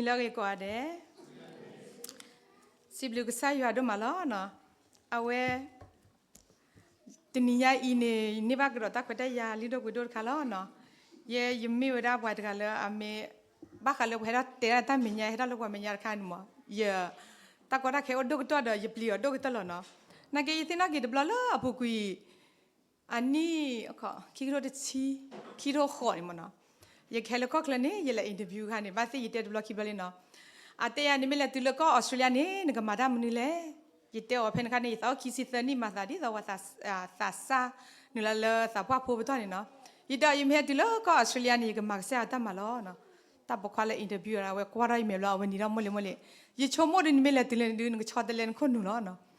ဂ့ၤကိးဂၤဒဲး, စံးဘျုးကစၢ်ယွၤဒိၣ်မးလီၤ. အဝဲ တနံၤညါအံၤန့ၣ် ယန့ၢ်ဘၣ်ကဒီးတၢ်ခွဲးတၢ်ယာ်လံဒိၣ်ပှ့ၤဒိၣ်တခါလီၤ. ယဲယမ့ၢ်ဝဲဒၣ်ပှၤတဂၤလၢအမ့ၢ် ဘၣ်ဃးလၢပှၤဟဲထီၣ်တဲဒၣ်တၢ်မဲာ်ညါ ဟဲထီၣ်လၢပှၤမဲာ်ညါတခါန့ၣ်မး, ယ တၢ်ကီတၢ်ခဲအိၣ်ဒိၣ်ကတၢၢ်ဒီး ယပျံၤအီၤဒိၣ်ကတၢၢ်လီၤနီၤ. နာ်က့ယသ့ၣ်နီၣ်က့ၤတဘျီလၢအပူၤကွံာ် အနံၣ် ခံကထိတဆံ ခံကထိဃိးန့ၣ်မးနီၤ, ယကဟဲလၢကီၢ်ချၢန့ၣ် ယလဲၤ interview ခါန့ၣ် ဘၣ်သ့ၣ်ယတဲတဘျီခံဘျီလံနီၤ. အတဲယၤန့ၣ် မ့ၢ်လဲၤတုၤလၢကီၢ်အီစထြ့လယါန့ၣ် နကမၤတၢ်မနုၤလဲၣ်. ယတဲအီၤဖဲန့ၣ်ခါန့ၣ် ယသးအိၣ်ခံဆံသၢနံၣ် မၤသးဒ်သိးပှၤသးစၢ် နုာ်လၢလၢသးပှၢ်ဖိပတီၢ်န့ၣ်နီၤ. ယဒီးယမ့ၢ်ဟဲတုၤလၢကီၢ်အီစထြ့လယါန့ၣ် ယကမၤကစၢ်ယွၤတၢ်မၤလီၤ. တၢ်ပိာ်ခွါလၢ interview အဝဲကွၢ်ထီၣ်ယမဲာ်ဘျီ အဝဲနံၤထီၣ်မိၢ်လံၤမိၢ်လံၤ, ယဆိကမိၣ်ဒ်နမ့ၢ်လဲၤတုၤလၢဒုး နကဆီတလဲနခိၣ်နူာ်လီၤနီၤ.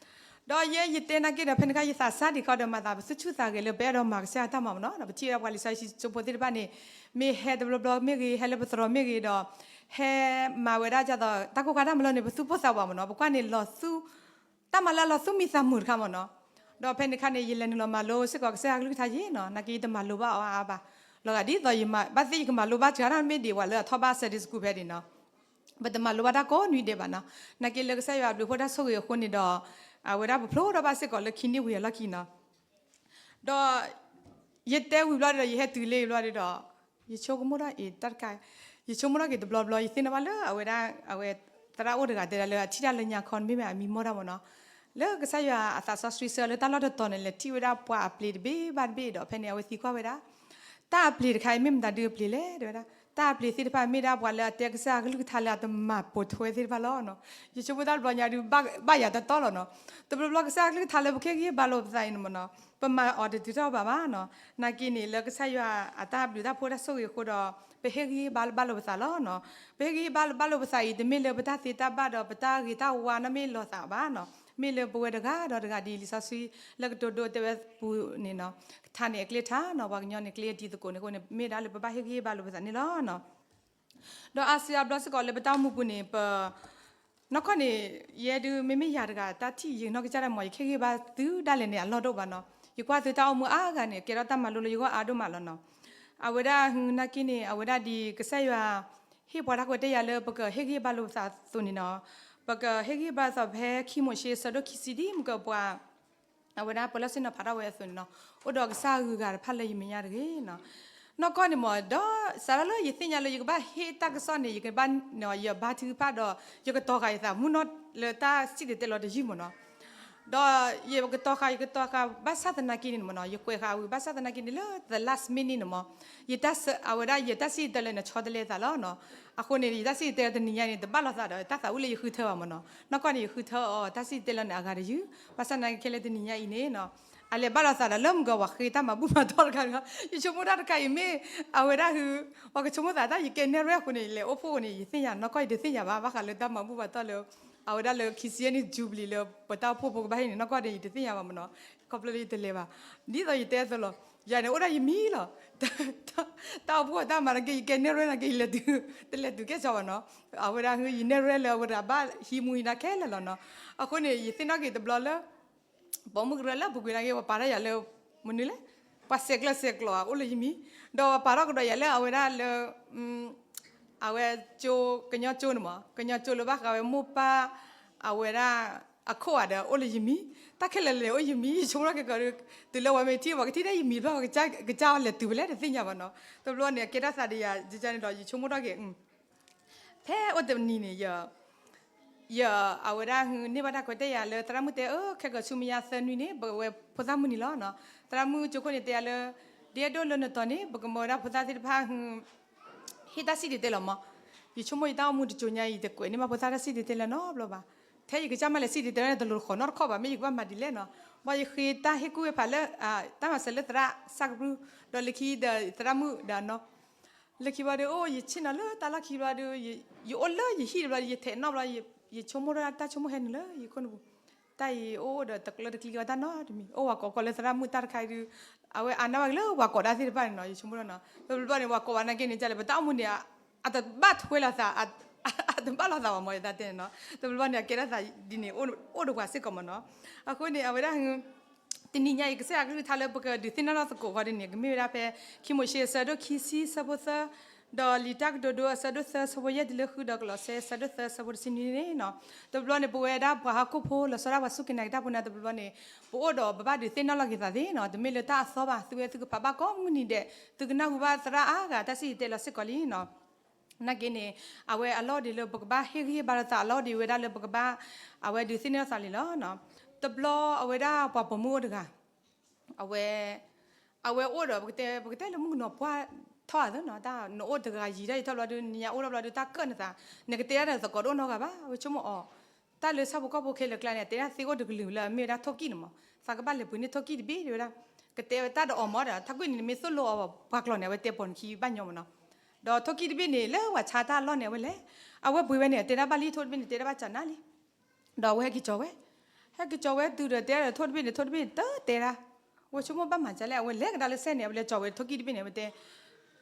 ဒီးယဲယတဲနာ်က့ဒီး ဖဲန့ၣ်ခါ ယသးစၢ်ဒံးခီဒီး မၤသးပသူၣ်ဆူၣ်သးဂဲၤလၢပအဲၣ်ဒိးမၤကစၢ်ယွၤတၢ်မၤမးနီၤ. ပထံၣ်ဝဲဒၣ်ပှၤလံာ်စီဆှံကၠိဖိသ့ၣ်တဖၣ်န့ၣ် မ့ၢ်ဟဲတဘျီဘျီမ့ၢ်ဂ့ၤ ဟဲလၢပသရိာ်မ့ၢ်ဂ့ၤဒီး ဟဲမၤဝဲဒၣ်ဒ်သိး တၢ်ကိၢ်ခါတၢ်မၤလိန့ၣ် ပသူၣ်ပိၢ်သးဝးမးနီၤ. ပကွၢ်န့ၣ်လီၤသူ တၢ်မၤလၢအလီၤသူၣ်မံသးမုာ်တခါမးနီၤ. ဒီးဖဲန့ၣ်ခါန့ၣ် ယလဲၤနုာ်လီၤမၤလိစ့ၢ်ကီးကစၢ်ယွၤကလုၢ်ကထါယံၤနီၤ. နာ်က့ယတမၤလိဘၣ်အီၤအါအါဘၣ်. လီၤဂာ်ဒ်သိးယမၤ ဘၣ်သ့ၣ်ယကမၤလိဘၣ်စှၤဒၣ်မ့ၢ်ဒံးဝဲလၢအထီၣ်ဘၣ် Sunday school ဖဲဒံးနီၤ. ပတမၤလိဘၣ်တၢ်ကိးနွံဒဲးဘၣ်နီၤ. နာ်က့လၢကစၢ်ယွၤအဘျုးအဖှိၣ်တၢ်ဆိၣ်ဂ့ၤအဃိန့ၣ်ဒီး အဝဲဒၣ်ပဖျိထီၣ်ဘၣ်စ့ၢ်ကီးလၢခံနံၣ်ဝံၤအလီၢ်ခံနီၤ. ဒီး ယတဲဝံၤဘျီဒီး ယဟဲတုၤလံဘျီဒီး ယဆိကမိၣ်ထီၣ်အံၤတၢ်တခါ, ယဆိကမိၣ်ထီၣ်က့ၤတဘျီဘျီ ယသ့ၣ်နီၣ်ဘၣ်လၢအဝဲဒၣ် အဝဲသရၣ်အိၣ်တဂၤတဲဒၣ်လၢအထံၣ်တၢ်လၢညါခီ မ့မ့ၢ်အမံမီၢ်တၢ်မးနီၤ. လၢကစၢ်ယွၤအသးစီဆှံဆှၢလၢတၢ်လီၢ်တတီၤန့ၣ် လဲၤထံၣ်ဝဲဒၣ်ပှၤအပျ့ၤတဘ့ၣ်ဘၣ်တဘ့ၣ်ဒီး ဖဲန့ၣ် အဝဲသံကွၢ်ဝဲဒၣ် တၢ်အပျ့ၤတခါအံၤ မ့ၢ်မတၤဒုးအပျ့ၤလဲၣ် တဲဝဲဒၣ်. တၢ်အပျ့ၤသ့ၣ်တဖၣ်မ့ၢ်ဒၣ်ပှၤလၢအတဲကစၢ်အကလုၢ်ကထါလၢအတမၤပိာ်ထွဲသ့ၣ်တဖၣ်လီၤနီၤ. ယဆိကမိၣ်တၢ်တဘျီညါဒုး ဘၣ်ယၤတတီလီၤနီၤ. တဘျီဘျီကစၢ်အကလုၢ်ကထါလၢပကဟ့ၣ်ဂံၢ်ဟ့ၣ်ဘါလိာ်ပသးအံၤန့ၣ်မးနီၤ, ပမၤအီၤတတုၤထီၣ်ဘၣ်ဘၣ်နီၤ. နာ်က့န့ၣ် လၢကစၢ်ယွၤအတၢ်ဘျုးတၢ်ဖှိၣ်တၢ်ဆိၣ်ဂ့ၤအဃိဒီး ပဟ့ၣ်ဂံၢ်ဟ့ၣ်ဘါဘၣ်လိာ်ပသးလီၤနီၤ. ပဟ့ၣ်ဂံၢ်ဟ့ၣ်ဘါဘၣ်လိာ်ပသးအံၤ တမ့ၢ်လၢပတၢ်သ့တၢ်ဘၣ်ဒီး ပတၢ်ဂ့ၤတၢ်ဝါနီတမ့ၢ်လီၤသးဘၣ်နီၤ. မ့ၢ်လၢပဝဲတဂၤဒီးတဂၤဒ်လံာ်စီဆှံလၢကတိၤဒိတဲဝဲပူၤန့ၣ်နီၤ, ကထါန့ၣ်အကျ့ထါနီၤ, ပှၤကညီန့ၣ် ကျ့အဒံသကိးန့ၣ်အဃိန့ၣ် မ့ၢ်ဒၣ်လၢပဘၣ်ဟ့ၣ်ဂံၢ်ဟ့ၣ်ဘါလိာ်ပသးန့ၣ်လီၤနီၤ. ဒီးအါစုအါဘျီစ့ၢ်ကီးလၢပတၢ်အိၣ်မူပူၤန့ၣ် ပ နီၢ်ကီၢ်န့ၣ် ယဲဒုး မ့မ့ၢ်ယၤတဂၤ တၢ်ထံၣ်ယနီၢ်ကစၢ်ဒၣ်မး ယကဟ့ၣ်ဂံၢ်ဘါသုဒၣ်လဲာ်န့ၣ် အလီၢ်ဒိၣ်ဘၣ်နီၤ. ယကွၢ်သုတၢ်အိၣ်မူအါဂၤန့ၣ် ကဲထီၣ်တၢ်မၤလိလၢယဂီၢ်အါဒိၣ်မးလီၤနီၤ. အဝဲဒၣ်နာ်က့န့ၣ် အဝဲဒၣ်ဒ်ကစၢ်ယွၤ ဟ့ၣ်ပှၤတၢ်ခွဲးတၢ်ယာ်လၢပကဟ့ၣ်ဂံၢ်ဟ့ၣ်ဘါလိာ်ပသးအသိးန့ၣ်နီၤ, ပကဟ့ၣ်ဂံၢ်ဟ့ၣ်ဘါလိာ်သးဖဲခံမိၤၡ့အဆၢဒိၣ်ခံဆံ ဒ်မ့ၢ်ကပှၤ အဝဲဒၣ်ပၢၤလီၢ်ဆ့ၣ်နီၤဖးထီၣ်ဝဲအသိးန့ၣ်နီၤ, အိၣ်ဒီးကစၢ်အဂုၤအဂၤတဖၣ်လၢယမဲာ်ညါတဂ့ၤနီၤ. နီၢ်ကီၢ်န့ၣ်မး ဒီးစးထီၣ်လၢယသ့ၣ်ညါလၢယကဘၣ်ဟ့ၣ်တၢ်ကစီၣ်န့ၣ် ယကဘၣ် ယဘါထုကဖၣ်ဒီး ယကတီၤဃာ်ယသးမုၢ်နီၢ်လၢတၢ်စံၣ်တဲၤတဲလီၤတယုၢ်မးနီၤ. ဒီးယကတီၤဃာ် ယကတီၤဃာ်ဘၣ်ဆၣ်သနာ်က့န့ၣ်မးနီၤ, ယကွဲးဃာ်ဝံၤဘၣ်ဆၣ်သနာ်က့န့ၣ် လၢ the last minute န့ၣ်မး, ယတၢ်ဆၢ အဝဲဒၣ်ယတၢ်စံၣ်တဲၤတဲလီၤန့ၣ် ဆီတလဲအသးလီၤနီၤ. အဃိန့ၣ် ယတၢ်စံၣ်တဲၤတဲလီၤတနံၤညါအံၤန့ၣ် တဘၣ်လိာ်သးဒီးတၢ်သးဝံၣ်လၢယဃုထၢဘၣ်မးနီၤ. နီၢ်ကီၢ်န့ၣ် ယဃုထၢအီၤ တၢ်စံၣ်တဲၤတဲလီၤန့ၣ် အဂၤတယုၢ်, ဘၣ်ဆၣ်သနာ်က့ခဲလၢာ်တနံၤညါအံၤန့ၣ်နီၤ အလဲၤဘၣ်လိာ်သးဒီးလၢမုၢ်ကီၤဝၤဃ့တၢ်မၤဘူၣ်မၤတီၢ်တခါန့ၣ်, ယဆိကမိၣ်တၢ်တခါအံၤမ့ၢ် အဝဲဒၣ်ဟု ပှၤကဆိကမိၣ်သးတၢ်ယကဲနဲၣ်ရွဲၣ်အဃိန့ၣ် ယလဲၤအိၣ်ဖှိၣ်န့ၣ် ယသ့ၣ်ညါ နီၢ်ကီၢ်ယတသ့ၣ်ညါဘၣ် ဘၣ်ဃးလၢတၢ်မၤဘူၣ်မၤတီၢ်လၢ အဝဲဒၣ်လၢခံဆံယဲၢ်နံၣ် Jubilee လၢပတၢ်အိၣ်ဖှိၣ်ဖိကဘၣ်ဟ့ၣ်န့ၣ် နီၢ်ကီၢ်န့ၣ် ယတသ့ၣ်ညါဘၣ်မးနီၤ, ခီဖျိလၢယတလဲၤဘၣ်. ဒ်သိးယတဲအသိးလီၤ, ယၤန့ၣ် အိၣ်ဒၣ်ယမံၤလီၤ. တၢ်အိၣ်ဖှိၣ်အတၢ်မၤနာ်က့ ယကဲနဲၣ်ရွဲၣ်နာ်က့ ယလဲၤတုၤ တလဲၤတုၤကဲစီဘၣ်နီၤ. အဝဲဒၣ်ဟု ယနဲၣ်ရွဲၣ်လၢအဝဲဒၣ်ဘၣ်ဟံးမူဟံးနါခဲလၢာ်လီၤနီၤ. အဃိန့ၣ် ယသ့ၣ်နီၣ်က့ၤတဘျီလၢ ပိာ်မုၣ်ကရၢလၢပူၤကွံာ်နာ်က့ ပှၤပာ်တၢ်ယၤလၢ မနုၤလဲၣ်, ပှၤဆဲးကျၢဆဲးကျိးဧါအိၣ်လၢယမံၤ, ဒီးပာ်ထီၣ်ကဒီးယၤလၢအဝဲဒၣ်လၢ အဝဲကၠိ ကညီကၠိန့ၣ်မး ကညီကၠိလၢဘၣ်ဃးဝဲမိၢ်ပၢ် အဝဲဒၣ် အခိၣ်ဧါဒီးအိၣ်လၢယမံၤ, တၢ်ခဲလၢာ်လၢအိၣ်ယမံၤ ယဆိကမိၣ်ထီၣ်က့ၤကီးဒီး တုၤလၢဝဲမ့ၢ်ထံၣ် ပှၤကထံၣ်ဒၣ်ယမံၤတဘျီ ပှၤကစၢ်အီၤလဲၤတုၤဖဲလဲၣ်တသ့ၣ်ညါဘၣ်နီၤ. တဘျီန့ၣ် အကဲတၢ်သးဒံးယၤန့ၣ်ဒီး ယဆိကမိၣ်ထီၣ်က့ၤ ဖဲအိၣ်တနံၤန့ၣ် ယ ယ အဝဲဒၣ်ဟူန့ၢ်ဘၣ်တၢ်ခွဲးတၢ်ယာ်လၢသရၣ်မုၣ်တဲအၢ ခဲကီးဆူမဲာ်ညါသၢနွံန့ၣ် ပဝဲဖိသၣ်မုၢ်နံၤလီၤနီၤ. သရၣ်မုၣ်ကၠိခိၣ်န့ၣ်တဲယၤလၢ ဒ်အဲၣ်ဒိးလၢနတီၤန့ၣ် ပကမၢဝဲဒၣ်ဖိသၣ်သ့ၣ်တဖၣ်ဟူ ဟ့ၣ်တၢ်စံၣ်တဲၤတဲလီၤမး. ယဆိကမိၣ်ယတၢ်အိၣ်မူတစိၤညါအံၤ ယတကွဲးန့ၢ်ဘၣ်ဖိသၣ်တၢ်စံၣ်တဲၤတဲလီၤနီတဘျီဘၣ်. ထဲယကစၢ်မ့ၢ်လဲၤစံၣ်တဲၤတဲလီၤန့ၣ် တလိၤတဃီၤနီတခီၣ်ဘၣ် မ့ၢ်ယကဘၣ်မၤဒ်လဲၣ်နီၤ. ဘၣ်ယဃ့တၢ်ဟ့ၣ်ကူၣ်ဝဲဖးလၢ တၢ်မၤစၢၤလၢသရၣ်စၢ်ကပြုၢ် ဒီးလၢခံဒီးသရၣ်မုၣ်ဒီးနီၤ လၢခံဘျီဒီး အိၣ်ယဆ့ၣ်နီၤလၢတၢ်လီၢ်ခံဘျီဒီး ယအိၣ်လၢယဟံၣ်တဘျီ ယထဲးနီၣ်ဘျီ ယဆိကမိၣ်ဒၣ်တၢ်ဆိကမိၣ်ဟဲနုာ်လၢယခိၣ်နူာ်ပူၤ, တၢ်အံၤအိၣ်ဒီးတကျၢတကျံကီတၢ်နီတမံၤ အိၣ်ဝၤကိးကီးလၢသရၣ်မုၣ်တၢ်တခါအံၤဒုး အဝဲအါန့ၢ်ဝဲလၢဝၤကိးဒၣ်သ့ၣ်တဖၣ်န့ၣ်နီၤ ယဆိကမိၣ်ဒၣ်နီၤ တဘျီဘျီန့ၣ် ဝၤကိးဝဲနာ်က့န့ၣ် ကလဲၣ် ပတၢ်အိၣ်မူန့ၣ် အတဘၣ်ထွဲလိာ်သး အတဘၣ်လိာ်သးဘၣ်မး ယသးတဲန့ၣ်နီၤ တဘျီဘျီန့ၣ် အကဲဒၣ်သးဒ်န့ၣ် အိၣ်ဒီးပှၤစ့ၢ်ကီးမးနီၤ အဃိန့ၣ် အဝဲဒၣ် တနံၤညါအံၤ ကစၢ်ယွၤကလုၢ်ကထါလၢပကဒုးသ့ၣ်နီၣ်ထီၣ်သကိးဃီဒ်န့ၣ် ကမ့ၢ်ဝဲဒၣ်ဖဲ ခံမိၤၡ့အဆၢဒိၣ်ခံဆံဆၢဖိသၢ ဒီးလံာ်တၢ်ကတိၤဒိအဆၢဒိၣ်သၢဆၢဖိယဲၢ်တုၤလၢဃု ဒီးကလီးစဲအဆၢဒိၣ်သၢဆၢဖိတဆံနွံန့ၣ်နီၤ, တဘျီန့ၣ် ပဝဲဒၣ်ပှၤဟီၣ်ခိၣ်ဖိ လီၤဆီဒၣ်ပှၤစူၢ်က့ၤနာ်က့ၤတၢ်ဖိန့ၣ် တဘျီဘျီန့ၣ် ပအိၣ်ဒီးပဘၣ်ဒုးသ့ၣ်နီၣ်လီၤက့ၤသးသ့နီၤ, တမ့ၢ်လၢတၢ်အသီဘၣ်, သုဝဲသုကဖးဘၣ်ကိးမုၢ်နံၤဒဲး, သုကနၢ်ဟူဘၣ်သရၣ်အါဂၤတၢ်စံၣ်တဲၤတဲလီၤစ့ၢ်ကီးလံနီၤ. နာ်က့န့ၣ် အဝဲအလီၢ်ဒ်လၢပကဘၣ်ဟ့ၣ်ဂံၢ်ဟ့ၣ်ဘါလိာ်သး အလီၢ်ဒ်ဝဲဒၣ်လၢပကဘၣ် အဝဲဒုးသ့ၣ်နီၣ်သးလံလီၤ. တဘျီအဝဲဒၣ်ပှၤပိာ်မုၣ်အိၣ်တဂၤ အဝဲ အဝဲအိၣ်ဒီး ပကတဲ ပကတဲလၢမုၣ်ကနီၤပှၢ်ထီၣ်ဧါသနီၤ, တၢ်နအိၣ်တဂၤယံၤတၢ်ယံၤထီၣ်ဘျီဒုး နညါအိၣ်ထီၣ်ဘျီဒုး တၢ်ကၢၣ်နသး, နကတဲဒၣ်ဒီးသကိးတအိၣ်နီတဂၤဘၣ်. အဝဲဆိကမိၣ်အီၤ တၢ်လၢဆၣ်ဖိကီၢ်ဖိခဲလၢာ်ကျါန့ၣ် အတဲဒၣ်သ့အိၣ်တကလုာ်လၢအမ့ၢ်ဝဲဒၣ်ထိၣ်ကံၣ်န့ၣ်မး, သးကဘၣ်လဲၤပှ့ၤန့ၢ်ထိၣ်ကံၣ်တဘ့ၣ်တဲဝဲဒၣ်, ကတဲဝဲတၢ်ဒီးအီၤမးဒီး ထါကွံာ်န့ၣ် နမ့ၢ်သိၣ်လိအီၤပှၤကျိာ်န့ၣ် အဝဲတဲပိာ်နခံဘၣ်ညီမးနီၤ. ဒီးထိၣ်ကံၣ်တဘ့ၣ်န့ၣ် လၢပှၤဆါတၢ်အလီၢ်န့ၣ် အဝဲလဲၤ အဝဲပှ့ၤဝဲန့ၣ် အတဲဒၣ်ဘၣ်လံထိၣ်တဘ့ၣ်န့ၣ် တဲဒၣ်ဘၣ်စှၤနၤလံ ဒီးအဝဲဟဲက့ၤကၠီၤဝဲ, ဟဲက့ၤကၠီၤဝဲတုၤဒီးတဲဒီးထိၣ်တဘ့ၣ်န့ၣ် ထိၣ်တဘ့ၣ်န့ၣ် တတဲဒၣ်, အဝဲဆိကမိၣ်ဘၣ်မၤဒ်လဲၣ် အဝဲလဲၤကဒါလၢစဲန့ၣ် အဝဲလဲၤကၠီၤဝဲထိၣ်ကံၣ်တဘ့ၣ်န့ၣ် အဝဲတဲ,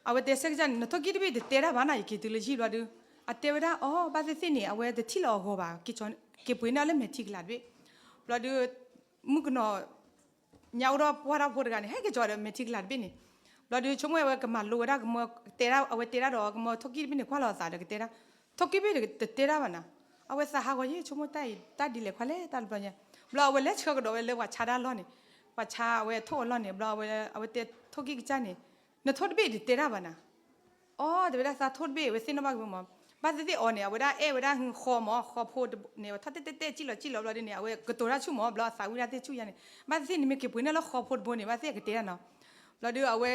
အဝဲတဲဆၢကစၢ်န့ၣ် နထိၣ်ကံၣ်တဘ့ၣ်တတဲဒၣ်ဘၣ်နီၤ ယက့ၤတုၤလၢယဟံၣ်ဘျီဒုး, အတဲဝဲဒၣ်အီၤ ဘၣ်သ့ၣ်သ့ၣ်န့ၣ် အဝဲတထံၣ်လီၤအဂီၤဘၣ်, က့ၤပှ့ၤန့ၢ်အီၤလၢမဲာ်ထံကလၤတဘ့ၣ်, ဘျီဒုး မုၣ်ကနီၤ ညါအိၣ်ဒီးပှၢ်ထီၣ်ဖိတဂၤန့ၣ် ဟဲက့ၤကၠီၤဒီးမဲာ်ထံကလၤတဘ့ၣ်န့ၣ်, ဘျီဒုးဆိကမိၣ်ဝဲကမၤလိဝဲဒၣ်ကမၢ တဲဒၣ် အဝဲတဲဒၣ်ဒီးကမၢထိၣ်ကံၣ်တဘ့ၣ်န့ၣ် ကွၢ်လီၤအသးဒီးကတဲဒၣ်, ထိၣ်ကံၣ်တဘ့ၣ်တတဲဒၣ်ဘၣ်နၤ, အဝဲသးဟးဂီၤယဲ ဆိကမိၣ်တၢ်အံၤ တၢ်ဒ်လဲၣ်ခွါလဲၣ်တၢ်တဘျီညါ, ဘျီအဝဲလဲၤဆှၢကဒီးဝဲလၢပှၤဆါတၢ်အလီၢ်န့ၣ်, ပှၤဆါအဝဲထိၣ်အလီၢ်န့ၣ် ဘျီအဝဲတဲထိၣ်ကံၣ်ကစၢ်န့ၣ်, နထိၣ်တဘ့ၣ်တတဲဒၣ်ဘၣ်နၤ အီ တဲဝဲဒၣ်သးထိၣ်တဘ့ၣ် အဝဲသ့ၣ်နီၣ်ဘၣ်က့ၤဝဲမး, ဘၣ်သ့ၣ်သ့ၣ်အီၤန့ၣ် အဝဲဒၣ်အဲၣ်ဝဲဒၣ်ဃီမး ဃီဖိန့ၣ် ထီၣ်တဲတဲတဲစံၣ်လီၤစံၣ်လီၤဘျီဒ်န့ၣ် အဝဲကတိၤတၢ်ဆူၣ်မး ဘျီအသးဝံၣ်ဒၣ်သ့ၣ်ဆူၣ်ယါန့ၣ်, ဘၣ်သ့ၣ်သ့ၣ်နမ့ၢ်က့ၤပှ့ၤန့ၢ်လၢဃီဖိတဘိန့ၣ် ဘၣ်သ့ၣ်ကတဲဒၣ်နီၤ, ဘျီဒုးအဝဲ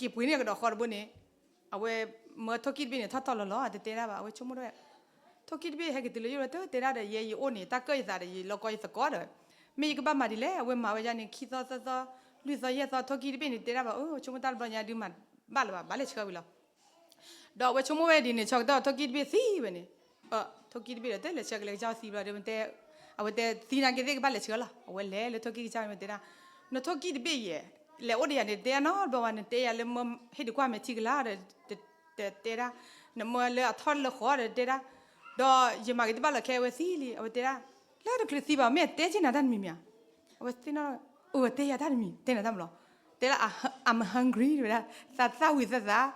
က့ၤပှ့ၤန့ၢ်ကဒီးဃီတဘိန့ၣ်, အဝဲမၢထိၣ်ကံၣ်တဘ့ၣ်န့ၣ် ထီၣ်ထီၣ်လီၤလီၤ တတဲဒၣ်ဘၣ် အဝဲဆိကမိၣ်ဒၣ်ဝဲ ထိၣ်ကံၣ်တဘ့ၣ်ဟဲက့ၤတုၤလၢယအိၣ်ဒီးတဲဒၣ်ဒီး ယဲယအိၣ်န့ၣ် တၢ်ကၢၣ်ယသးဒီး ယလီၤကီယသကိးဒီး မ့ၢ်ယကဘၣ်မၤဒ်လဲၣ် အဝဲမၤဝဲယါန့ၣ် ခံသီသၢသီ လွံၢ်သီယဲၢ်သီ ထိၣ်ကံၣ်တဘ့ၣ်န့ၣ် တဲဒၣ်ဘၣ် အၢ ဆိကမိၣ်တၢ်တဘျီညါဒုးမၤဘၣ်လၢၤဘၣ် ဘၣ်လဲၤဆှၢဝံၤလီၤ. ဒီးအဝဲဆိကမိၣ်ဝဲဒ်န့ၣ် ဆၢကတီၢ်ထိၣ်ကံၣ်တဘ့ၣ်သံဝဲန့ၣ်, ထိၣ်ကံၣ်တဘ့ၣ်ဒီး တလဲၤဆှၢကလဲၤကစၢ်သံဘျီဒီး တဲ, အဝဲတဲသံနာ်က့သ့ၣ်ကဘၣ်လဲၤဆှၢလီၤ အဝဲလဲၤလၢထိၣ်ကံၣ်ကစၢ်ဝဲတဲဒၣ်, နထိၣ်ကံၣ်တဘ့ၣ်ယဲၢ်, လဲၤအိၣ်ဒီးယၤန့ၣ် တဲယါနီတဘျီဘၣ် နတဲယၤလၢမၢဟ့ၣ်ဒုးကွၢ်မဲာ်ထံကလၤဒီး တတဲဒၣ်, နမၢလၢအထီၣ်လၢဃီဒီးတဲဒၣ်, ဒီးယမၤက့ၤတဘၣ်လီၤခဲအဝဲသံလံ အဝဲတဲဒၣ်, လၢတချုးသံဘၣ် မ့ၢ်အတဲက့ၤနၤတၢ်တမံၤမ့ၢ်ဧါ, အဝဲသ့ၣ်နီၣ်, အၢ တဲယၤတၢ်တမံၤ တဲနၤတၢ်မလီၤ, တဲဒၣ် I'm hungry တဲဝဲဒၣ်, သးသၣ်ဝံၤသးသး,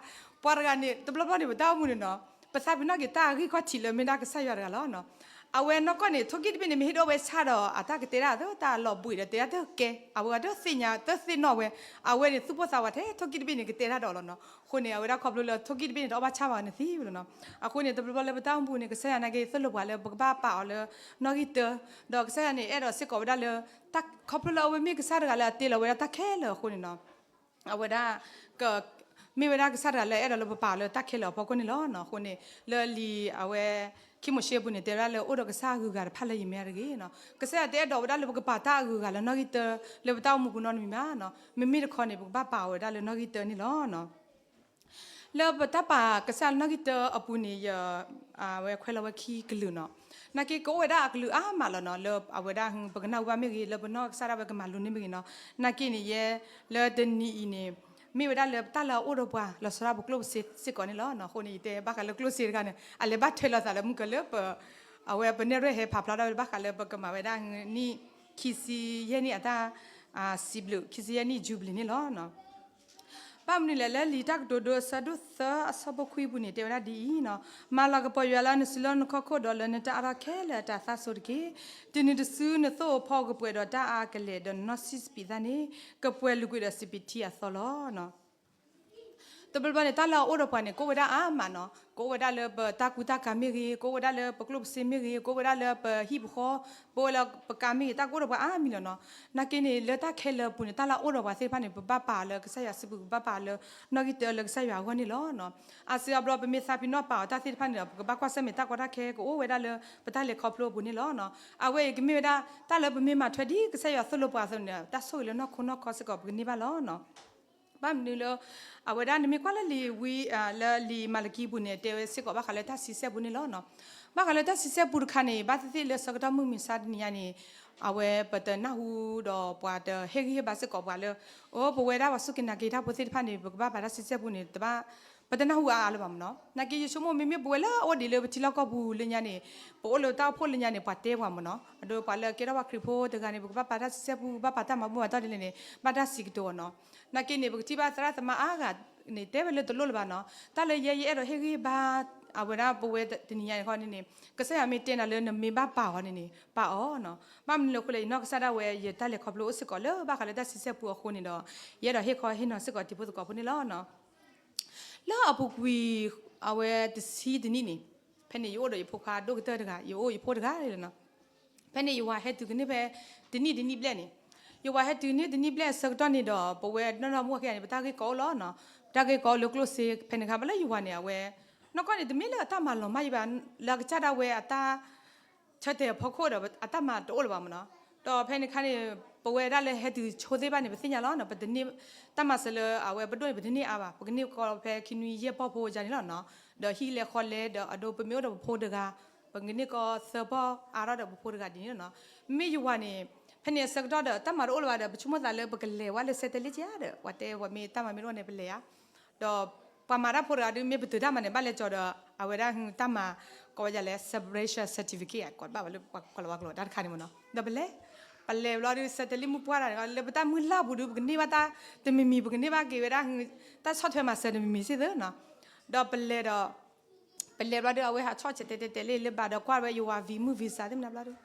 ပှၤတဂၤန့ၣ် တဘျီဘျီန့ၣ် ပတၢ်အိၣ်မူန့ၣ်နီၤ, ပသးပ့ၤနီၣ်က့ၤတၢ်အဂံၢ်ခီၣ်ထံးလၢမ့ၢ်ဒၣ်ကစၢ်ယွၤတဂၤလီၤနီၤ, အဝဲနီၢ်ကီၢ်န့ၣ် ထိၣ်ကံၣ်တဘ့ၣ်န့ၣ် မ့ၢ်ဟ့ၣ်ဒိၣ်ဝဲဆၣ်ဒီး အတၢ်ကတဲဒၣ်အသိး တၢ်လီၤဘှံးဒီးတဲဒၣ်တကဲ, အဝဲတသ့ၣ်ညါတသ့ၣ်နီၣ်ဝဲ, အဝဲန့ၣ်သူၣ်ပိၢ်သးဝးထဲ ထိၣ်ကံၣ်တဘ့ၣ်န့ၣ် ကတဲတၢ်ဒီးလီၤနီၤ, အဃိန့ၣ် အဝဲဒၣ်ခီဖျိလၢထိၣ်ကံၣ်တဘ့ၣ်န့ၣ် တအီၣ်ဘၣ်ဆၣ်ဘၣ်နသံဝဲလီၤနီၤ, အဃိန့ၣ် တဘျီဘျီလၢပတၢ်အိၣ်မူန့ၣ် ကစၢ်ယွၤနာ်က့ သိၣ်လိပှၤလၢပကဘၣ်ပာ်အီၤလၢနီၣ်ဂံၢ်တၢ, ဒီးကစၢ်ယွၤန့ၣ် အဲၣ်ဒိးစ့ၢ်ကီးဝဲဒၣ်လၢ ခီဖျိလၢအဝဲမ့ၢ်ကစၢ်တဂၤလၢအတ့လီၤဝဲဒၣ်တၢ်ခဲလၢာ်အဃိန့ၣ်နီၤ အဝဲဒၣ် က မ့ၢ်ဝဲဒၣ်ကစၢ်တဂၤလၢအဲၣ်ဒိးလၢပပာ်အီၤလၢတၢ်ခဲလၢာ်အဖီခိၣ်န့ၣ်လီၤ. အဃိန့ၣ် လၢလံာ်အဝဲ ခံမိၤၡ့အပူၤန့ၣ် တဲဝဲဒၣ်လၢအိၣ်ဒီးကစၢ်အဂုၤအဂၤတဖၣ်လၢယမဲာ်ညါတဂ့ၤနီၤ. ကစၢ်ယွၤတအဲၣ်ဒိးဝဲဒၣ်လၢပကပာ်တၢ်အဂုၤအဂၤလၢနီၣ်ဂံၢ်တၢ လၢပတၢ်အိၣ်မူပူၤနီတမံၤဘၣ်နီၤ. မ့မ့ၢ်တခီန့ၣ် ပကဘၣ်ပာ်အီၤဝဲဒၣ်လၢနီၣ်ဂံၢ်တၢန့ၣ်လီၤ. လၢပတၢ်ပာ်ကစၢ်လၢနီၣ်ဂံၢ်တၢအပူၤန့ၣ် ယ အဝဲခွဲးလီၤဝဲခံကလုာ်နီၤ. နာ်က့ကအိၣ်ဝဲဒၣ်အကလုာ်အါမးလီၤနီၤ လၢအဝဲဒၣ် ပကနၢ်ဟူဘၣ်မ့ၢ်ဂ့ၤ လၢပနီၢ်ကစၢ်ဒၣ်ဝဲကမၤလိန့ၢ်မ့ၢ်ဂ့ၤနီၤ. နာ်က့န့ၣ် ယဲ လၢတနံၤအံၤန့ၣ် မ့ၢ်ဝဲဒၣ်လၢပတၢ်လၢအအိၣ်ဒီးပှၤ လီၤဆီဒၣ်ပကျိၣ်ပစ့စ့ၢ်ကီးန့ၣ်လီၤ. အဃိန့ၣ် ယတဲဘၣ်ဃးလၢကျိၣ်စ့တခါန့ၣ် အလဲၤဘၣ်ထွဲလိာ်သးလၢမုၢ်ကလၢပ အဝဲပနဲၣ်ရွဲၣ်ဟဲဖးဖျါထီၣ်ဝဲဘၣ်ဃးလၢပကမၤဝဲဒၣ်နံၣ်ခံဆံယဲၢ်နံၣ်အတၢ် စံးဘျုး ခံဆံယဲၢ်နံၣ် jubilee န့ၣ်လီၤ. ဘၣ်မနုၤလဲၣ် လၢလံာ်တၢ်ကတိၤဒိအဆၢဒိၣ်သၢအဆၢဖိခွံအပူၤန့ၣ် တဲဝဲဒၣ်ဒ်အံၤနီၤ, မၤလၤကပီၤယွၤလၢနစုလီၢ်နခီၣ်ခိၣ်ဒီးလၢနတၢ်အါထီၣ်ခဲလၢာ်အတၢ်သၣ်စိတက့ၢ်. တုၤနုၤတစုနသိၣ်ဧိၤဖီကပှဲၤဒီးတၢ်အါကလဲာ် ဒီးနနီၢ်ဆံးစပံးသၣ်န့ၣ် ကပှဲၤလုာ်ကွံာ်ဒီးစပံးထံအသီလီၤ. တဘျီဘျီန့ၣ် တၢ်လၢအအိၣ်ဒီးပှၤန့ၣ် ကအိၣ်ဝဲဒၣ်အါမးနီၤ. ကအိၣ်ဝဲဒၣ်လၢပတၢ်ကူတၢ်ကၤမ့ၢ်ဂ့ၤ, ကအိၣ်ဝဲဒၣ်လၢပကျိၣ်ပစ့မ့ၢ်ဂ့ၤ, ကအိၣ်ဝဲဒၣ်လၢပဟံၣ်ပဃီ, ကအိၣ်ဝဲလၢပကါမ့ၢ်ဂ့ၤ, တၢ်ကအိၣ်ဒီးပှၤအါမံၤလီၤနီၤ. နာ်က့န့ၣ် လၢတၢ်ခဲလၢာ်အပူၤန့ၣ် တၢ်လၢအအိၣ်ဒီးပှၤသ့ၣ်တဖၣ်န့ၣ် ပဘၣ်ပာ်အီၤလၢကစၢ်ယွၤစုပူၤ ပဘၣ်ပာ်အီၤလၢနီၣ်ဂံၢ်တၢလၢကစၢ်ယွၤအဂီၢ်န့ၣ်လီၤ. အါစုအါဘျီပမ့ၢ်သးပ့ၤနီၣ်ပာ်အီၤတၢ်သ့ၣ်တဖၣ်န့ၣ်ဒီး ပကဘၣ်ကွၢ်ဆၢၣ်မဲာ်တၢ်ကီတၢ်ခဲ ကအိၣ်ဝဲဒၣ်လၢပတၢ်လဲၤခီဖျိအပူၤန့ၣ်လီၤ. အဝဲအံၤကမ့ၢ်ဝဲဒၣ် တၢ်လၢပမ့ၢ်မၤထွဲဒ်ကစၢ်ယွၤသိၣ်လိပှၤအသိးန့ၣ် တၢ်ဆိၣ်ဂ့ၤလၢနီၢ်ခိနီၢ်ခီစ့ၢ်ကီး ပကန့ၢ်ဘၣ်လီၤ. ဘၣ်မနုၤလၢ အဝဲဒၣ်နမ့ၢ်ကွၢ်လၢလံာ်ဝံ လၢလံာ်မၤလကံပူၤန့ၣ် တဲဝဲစ့ၢ်ကီးဘၣ်ဃးလၢတၢ်ဆံဆဲၣ်ပူန့ၣ်လီၤ. ဘၣ်ဃးလၢတၢ်ဆံဆဲၣ်ပူတခါန့ၣ် ဘၣ်သ့ၣ်သ့ၣ်လၢဆၢကတီၢ်မုၢ်မဆါတနံၤညါန့ၣ် အဝဲပတနၢ်ဟူဒီးပှၤတဟ့ၣ်ဂံၢ်ဟ့ၣ်ဘါစ့ၢ်ကီးပှၤလၢ အိ ပဝဲဒၣ်ပှၤစူၢ်က့ၤနာ်က့ၤတၢ်ဖိသ့ၣ်တဖၣ်န့ၣ် ပကဘၣ်ပာ်တၢ်ဆံဆဲၣ်ပူန့ၣ် တဘၣ် ပတနၢ်ဟူအါအါလၢၤဘၣ်မ့ၢ်နီၤ. နာ်က့ယဆိကမိၣ် မ့မ့ၢ်ပဝဲလၢအအိၣ်ဒံးလၢပထံလီၢ်ကီၢ်ပူၤလၢညါန့ၣ်, ပအိၣ်လၢတၢ်အိၣ်ဖှိၣ်လၢညါန့ၣ် ပှၤတဲပှၤမ့ၢ်နီၤ. အဒိပှၤလၢအကဲထီၣ်ပှၤခရံာ်ဖိတဂၤန့ၣ် ပကဘၣ်ပာ်တၢ်ဆံဆဲပူ ဘၣ်ပာ်တၢ်မၤဘူၣ်မၤတီၢ်ဒ်လဲၣ်န့ၣ် ဘၣ်တၢ်စံးကတိၤအီၤနီၤ. နာ်က့န့ၣ် ပကထံၣ်ဘၣ်သရၣ်သမါအါဂၤန့ၣ် တဲဝဲလၢတလိၣ်လၢၤဘၣ်နီၤ. တၢ်လၢယဲယအဲၣ်ဒိးဟ့ၣ်ဂံၢ်ဘါ အဝဲဒၣ်ပဝဲတနံၤညါန့ၣ်ခီန့ၣ်န့ၣ် ကစၢ်ယွၤမ့ၢ်တဲနၤလၢနမ့ၢ်ဘၣ်ပာ်အီၤန့ၣ်န့ၣ် ပာ်အီၤနီၤ. ဘၣ်မနုၤလဲၣ်အဃိလဲၣ် ယနီၢ်ကစၢ်ဒၣ်ဝဲ ယတၢ်လဲၤခီဖျိအိၣ်စ့ၢ်ကီးလၢဘၣ်ဃးလၢတၢ်ဆံဆဲပူအဃိန့ၣ်ဒီး ယအဲၣ်ဒိးဟ့ၣ်ခီဟ့ၣ်နီၤစ့ၢ်ကီးတံၤဖိသကိးဖိန့ၣ်လီၤနီၤ. လၢအပူၤကွံာ် အဝဲတဆံတနံၣ်န့ၣ်, ဖဲန့ၣ်ယအိၣ်ဒီးယဖိခွါဒိၣ်ကတၢၢ်တဂၤ, ယအိၣ်ယဖိတဂၤလၢနီၤ. ဖဲန့ၣ်ယဝၤဟဲတုၤကန့ၢ်ဖဲ တနံၣ်တနံၣ်ဘျဲၣ်န့ၣ်, ယဝၤဟဲတုၤန့ၢ်တနံၣ်ဘျဲၣ်အဆၢကတီၢ်န့ၣ်ဒီး ပဝဲနီၢ်နီၢ်မုၣ်အခံဂၤန့ၣ် ပတၢ်ဂ့ၢ်ကီအိၣ်လီၤနီၤ. ပတၢ်ဂ့ၢ်ကီအိၣ်လၢကျိၣ်စ့ ဖဲန့ၣ်အခါ ဘၣ်လၢယဝၤန့ၣ် အဝဲ နီၢ်ကီၢ်န့ၣ် တမ့ၢ်လၢအတၢ်မၤလီၤမၢ်ယံၤဘၣ်, လၢအကစၢ်ဒၣ်ဝဲအတၢ် ဆၢတဲာ်အဖီခိၣ်ဒီး အတၢ်မၤတအိၣ်လၢၤဘၣ်မ့ၢ်နီၤ. ဒီးဖဲန့ၣ်အခါန့ၣ် ပဝဲဒၣ်လၢဟဲတုၤဆိသ့ၣ်တဖၣ်န့ၣ် ပသ့ၣ်ညါလီၤနီၤ, ပတန့ၢ် တၢ်မၤစၢၤလၢအဝဲပဒိၣ်န့ၣ် ပတန့ၢ်အါဘၣ်, ပကန့ၢ်ကီဖဲခံနွံယဲၢ်ပီၢ်ဖိယါန့ၣ်လီၤနီၤ. ဒီးဟံၣ်လဲၤဃီလဲၤဒီး အဒိပမ့ၢ်အိၣ်ဒီးပဖိတဂၤ, ပကန့ၢ်ကီသၢပီၢ်အါထီၣ်ဒီးပဖိတဂၤဒ်န့ၣ်လီၤနီၤ. မ့ၢ်ယဝၤန့ၣ် ဖဲန့ၣ်အဆၢကတီၢ်ဒီး တၢ်မၤတအိၣ်လၢၤဘၣ်ဒီး ပဆိကမိၣ်သးလၢပကလဲၤဝဲလၢ Satellite ကဒီး ပှၤတဲဝဲမ့ၢ်တၢ်မၤမ့ၢ်တအိၣ်န့ၣ် ပလဲၤဧါ ဒီးပှၤမၤတၢ်ဖိတဂၤဒုး မ့ၢ်ပတုာ်တၢ်မၤန့ၣ် ဘၣ်လဲၤကၠီၤဒီး အဝဲဒၣ်တၢ်မၤ ကိးဝဲဒ်လဲၣ် separation certificate ကိးဘၣ်ဝဲလၢပှၤကီၢ်လီၤဝါကျိာ်တၢ်တခါန့ၣ်မ့ၢ်နီၤ. ဒီးပလဲၤ ပလဲၤဘျီဒုး Satellite မုၢ်ပှၢ်တၢ်န့ၣ် လၢပတၢ်မုၢ်လၢ်ပူၤဒုး ပကန့ၢ်ဘၣ်တၢ်တမံၤမံၤ ပကန့ၢ်ဘၣ်က့ၤဝဲဒၣ် တၢ်ဆီၣ်ထွဲမၤစၢၤတမံၤမံၤစ့ၢ်သ့နီၤ. ဒီးပလဲၤဒီး ပလဲၤဘျီဒုး အဝဲဟးဆီၣ်ဆဲးတဲတဲတဲလၢဘၣ်ဒီးကွၢ်ဝဲယဝၤ V မုၢ် visa သ့ၣ်မနၤဘျီဒုး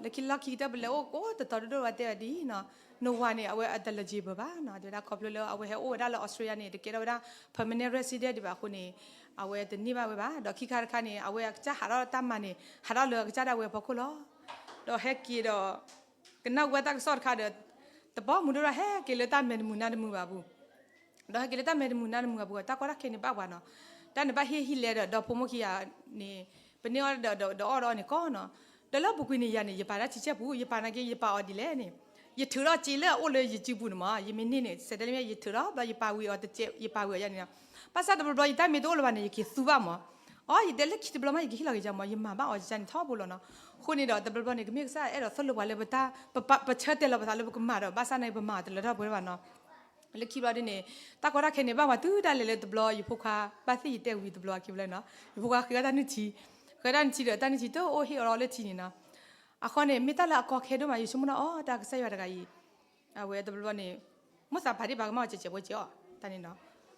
လၢခံလီၢ်ခံကတၢၢ် ပလဲၤအိၣ်ကိးတတီၤဒိၣ်ဒိၣ်ဝဲတဲဝဲဒ်နီၤ, နဝၤန့ၣ် အဝဲအတ eligible ဘၣ်နီၤ, တဲဝဲဒၣ်ခီဖျိလၢအဝဲဟဲအိၣ်ဝဲဒၣ်လၢ Australia န့ၣ် တကဲထီၣ်ဝဲဒၣ် permanent resident ဒံးဘၣ်အဃိန့ၣ် အဝဲတန့ၢ်ဘၣ်ဝဲဘၣ်. ဒီးခံခါတခါန့ၣ် အဝဲအကစၢ်ဟးထီၣ်တၢ်မၤန့ၣ် ဟးထီၣ်လၢအကစၢ်ဒၣ်ဝဲအဖီခိၣ်လီၤ. ဒီးဟဲက့ၤဒီး ကနၣ်ဝဲတၢ်ကစီၣ်တခါဒီး တဘီမုၢ်ဒိၣ်ဒီး ဟဲက့ၤလၢတၢ်မဲာ်တမုာ်နါတမုာ်ဘၣ်ပူၤ ဒီးဟဲက့ၤလၢတၢ်မဲာ်တမုာ်နါတမုာ်အပူၤ တၢ်ကီတၢ်ခဲန့ၣ်ဘၣ်ပှၤနီၤ, တၢ်န့ၣ်ဘၣ်ဟ့ၣ်ဟံၣ်လဲဒီး ဒီဖိမိၢ်ခံဂၤန့ၣ် ပန့ၢ်အီၤဒီး ဒီးအီၣ်ဒီးအီန့ၣ်ကီနီၤ. ဒီးလၢပူၤကွံာ်န့ၣ်ယၤန့ၣ် ယပာ်တၢ်ဆံဆဲပူၤ ယပာ်နာ်က့ ယပာ်အီၤဒ်လဲၣ်န့ၣ် ယထုးထီၣ်စ့လၢအအိၣ်လၢယစုပူၤန့ၣ်မး ယမ့ၢ်န့ၢ်န့ၣ် စဲးတဲလၢမ့ၢ် ယထုးထီၣ်ဘျီ ယပာ်ဝံၤအီၤတစဲး ယပာ်ဝံၤအီၤယၤန့ၣ်နီၤ. ဘၣ်ဆၣ်တဘျီဘျီယတၢ်မ့ၢ်တအိၣ်လၢၤဘၣ်န့ၣ် ယက့ၤသူဘၣ်မး အီ ယတဲလၢခံတဘျီမး ယကဟ့ၣ်လီၤက့ၤယၤမး ယမၤဘၣ်အီၤယၤန့ၣ်ထီဘိလီၤနီၤ. အဃိန့ၣ်ဒီး တဘျီဘျီန့ၣ် ကမ့ၢ်ကစၢ်အဲၣ်ဒိးသိၣ်လိပှၤလၢပတၢ် ပ ပ ပဆၢတဲာ်လီၤပသးလၢပကမၤဒီး ဘၣ်ဆၣ်နာ်က့ ပမၤအီၤတလၢထီၣ်ပှဲၤဘၣ်နီၤ. လၢခံဘျီဒ်န့ၣ် တၢ်ကီတၢ်ခဲန့ၣ် ဘၣ်ပှၤတုၤဒၣ်လဲာ်လၢတဘျီ ယဖိခွါ ဘၣ်သ့ၣ်ယတဲဝံၤတဘျီခံဘျီနီၤ ယဖိခွါဃ့အီၣ်တၢ်နုၢ်ထံ ဃ့တၢ်နုၢ်ထံဒီး တၢ်နုၢ်ထံတအိၣ်ဟ့ၣ်အီၤလီၤလၢထံန့ၣ်နီၤ. အဃိန့ၣ် မ့ၢ်တၢ်လၢအကီခဲဒိၣ်မး ယဆိကမိၣ်ဒၣ်အီၤ တၢ်ကစၢ်ယွၤတဂၤအံၤ အဝဲတဘျီဘျီန့ၣ် မိၣ်သးပာ်ဒံးပာ်ကမၣ်အီၤ ကဲးကဲးဘိကဲးအီၤ တၢ်န့ၣ်နီၤ.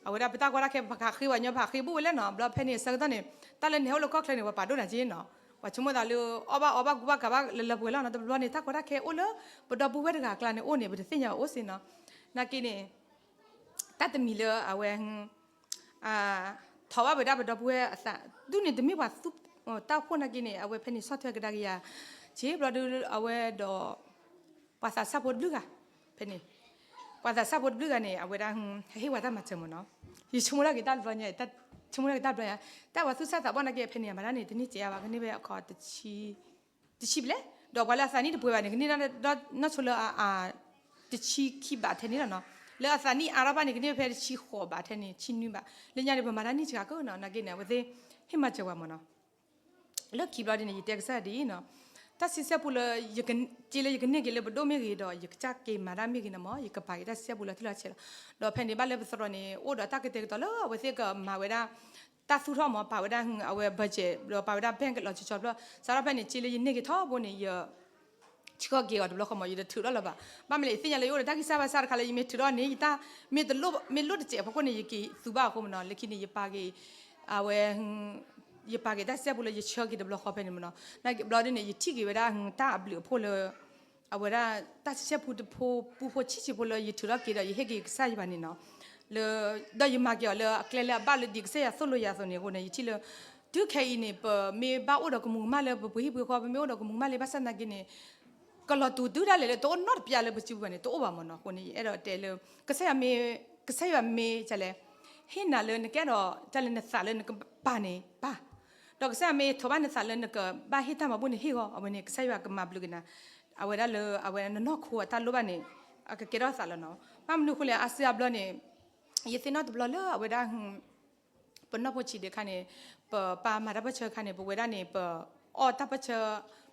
အဝဲဒၣ်ပတၢ်ကီတၢ်ခဲ ပကဃ့ပှၤညီ ပဃ့ဘူၣ်ဝဲလဲၣ်နီၤ. ဘျီဖဲန့ၣ်အဆၢကတီၢ်န့ၣ် တၢ်လၢနဟဲအိၣ်လၢကီၢ်ချၢန့ၣ် ပှၤပာ်ဒိၣ်နၤက့နီၤ. ပှၤဆိကမိၣ်သးလၢ အီၣ်ဘၣ်အီဘၣ်ကူဘၣ်ကၤဘၣ်လၢလၢပှဲၤလီၤနီၤ. တဘျီဘျီန့ၣ် တၢ်ကီတၢ်ခဲအိၣ်လၢ ပဒီပုၢ်ဝဲၢ်တဂၤအကျါန့ၣ်အိၣ်န့ၣ် ပတသ့ၣ်ညါအီၤအိၣ်စ့ၢ်နီၤ. နာ်က့န့ၣ် တၢ်တမံၤလၢအဝဲ ထိးဘၣ်ဝဲဒၣ်ပဒီပုၢ်ဝဲၢ်အသး ဒုးန့ၣ်တမ့ၢ်ပှၤသူၣ်တၢ်အိၣ်ဖှိၣ်နာ်က့န့ၣ် အဝဲဖဲန့ၣ်ဆီၣ်ထွဲကဒါက့ၤယၤ ဆ့ဘျီဒုးအဝဲဒီး ပှၤသးစၢ်ဖိတဘျုးဂၤ ဖဲန့ၣ် ပှၤသးစၢ်ဖိတဘျုးဂၤန့ၣ် အဝဲဒၣ် ဟဲဟ့ၣ်ဝဲတၢ်မၤစၢၤမ့ၢ်နီၤ. ယဆိကမိၣ်ဒၣ်က့ၤတၢ်တဘျီညါ ဆိကမိၣ်ဒၣ်က့ၤတၢ်တဘျီညါ တၢ်ပှၤသူၣ်စၢ်သးဘီၣ်နာ်က့ ဖဲန့ၣ် မၤတၢ်န့ၣ် တန့ၢ်စဲးအါဘၣ် ကန့ၢ်ဖဲအခီ တဆံဘျဲၣ် ဒီးပှၤလၢအသးနံၣ်တပှဲၤဘၣ်န့ၣ် ကန့ၢ်ဒၣ်နီၢ်ဆိလၢအ တဆံခံဘးထဲန့ၣ်လီၤနီၤ. လၢအသးနံၣ်အါထီၣ်ဘၣ်န့ၣ် ကန့ၢ်ဖဲတဆံဃိးဘးထဲန့ၣ် ဆံနွံဘး လၢညါန့ၣ် ပမၤတၢ်န့ၢ်စှၤကၢနီၤ နာ်က့န့ၣ် အဝဲသ့ၣ် ဟ့ၣ်မၤစၢၤပှၤမ့ၢ်နီၤ. လၢခံဘျီဒ်န့ၣ် ယတဲကစၢ်ယွၤဒ်အံၤနီၤ တၢ်ဆံဆဲပူလၢ စ့လၢယကန့ၢ်က့ၤလၢပဒိၣ်မ့ၢ်ဂ့ၤဒီး ယကစၢ်က့ၤမၤတၢ်မ့ၢ်ဂ့ၤန့ၣ်မ့ၢ် ယကပာ်က့ၤတၢ်ဆံဆဲပူလၢထံၣ်လီၤဆဲးလီၤ. ဒီးဖဲန့ၣ်ဘၣ်လၢပသရိာ်န့ၣ် အိၣ်ဒီးတၢ်ကတဲာ်ကတီၤလၢအဝဲသ့ၣ်ကမၤဝဲဒၣ် တၢ်သူၣ်ထီၣ်မ့ၢ် ပာ်ဝဲဒၣ်အဝဲ budget ဒီးပာ်ဝဲဒၣ် bank လီၤဆီဆီဖျိ စးထီၣ်ဖဲန့ၣ် စ့လၢယန့ၢ်က့ၤထီဘိန့ၣ် ယ ဆှၢက့ၤအီၤတဘျီဃီမ့ၢ် ယတထုးထီၣ်လၢၤဘၣ်. ဘၣ်မနုၤလဲၣ် ယသ့ၣ်ညါလၢယအိၣ်ဒီးတၢ်ဂံၢ်စၢ်ဘါစၢ်တခါလၢ ယမ့ၢ်ထုးထီၣ်န့ၣ် ယတၢ်မ့ၢ်တလိၣ် မ့ၢ်လိၣ်တစဲးအဖီခိၣ်န့ၣ် ယက့ၤသူဘၣ်အဃိမ့ၢ်နီၤ. လၢခံန့ၣ် ယပာ်က့ၤ အဝဲ ယပာ်က့ၤတၢ်ဆံဆဲပူလၢယဆှၢက့ၤတဘျီဃီဖဲန့ၣ်မ့ၢ်နီၤ. နာ်က့ဘျီဒ်န့ၣ် ယထံၣ်က့ၤဝဲဒၣ် တၢ်အဘျုးအဖှိၣ်လၢ အဝဲဒၣ် တၢ်ဆံဆဲပူတဖိ ပူဖိဆံးဆံးဖိလၢယထုးထီၣ်က့ၤဒီး ယဟ့ၣ်က့ၤကစၢ်ယွၤန့ၣ်နီၤ. လၢ ဒီးယမၤက့ၤအီၤလၢအကျဲလၢအဘၣ်လၢဒ်ကစၢ်ယွၤသိၣ်လိယၤအသိးန့ၣ်အဃိန့ၣ် ယထံၣ်လၢ တုၤခဲအံၤန့ၣ် ပမ့ၢ်ဘၣ်အိၣ်ဒီးကမူၤကမၣ်လၢပပှ့ၤဟံၣ်ပှ့ၤဃီ ပမ့ၢ်အိၣ်ဒီးကမူၤကမၣ်လၢဘၣ်ဆၣ်သနာ်က့န့ၣ် ကလီၤတူာ်တုၤဒၣ်လဲာ်လၢတအိၣ်နီတပျၢ်လၢပစုပူၤဘၣ်န့ၣ် တအိၣ်ဘၣ်မ့ၢ်နီၤ. အဃိန့ၣ် ယအဲၣ်ဒိးတဲလၢ ကစၢ်ယွၤမ့ၢ် ကစၢ်ယွၤမ့ၢ် ကလဲၣ် ဟ့ၣ်နၤလၢနကအဲၣ်ဒိး တၢ်လၢနသးလၢနကပာ်န့ၣ်ပာ်, ဒီးကစၢ်ယွၤမ့ၢ်ထိးဘၣ်နသးလၢနကဘၣ်ဟ့ၣ်တၢ်မၤဘူၣ်န့ၣ်ဟ့ၣ်ဂီၢ် အဝဲန့ၣ် ကစၢ်ယွၤကမၤဘျုးက့ၤနၤ အဝဲဒၣ်လၢအဝဲနနီၢ်ခိအတၢ်လိၣ်ဘၣ်န့ၣ် အကကဲထီၣ်သးလီၤနီၤ. ဘၣ်မနုၤအဃိလဲၣ် အါစုအါဘျီန့ၣ် ယသ့ၣ်နီၣ်တဘျီလၢအဝဲဒၣ် ပနီၢ်ဖိဆံးဒံးအခါန့ၣ် ပပၢ်မၤတၢ်ပၢၢ်ဆၢအခါန့ၣ် ပဝဲဒၣ်န့ၣ် ပအီၣ်တၢ်ပၢၢ်ဆၢ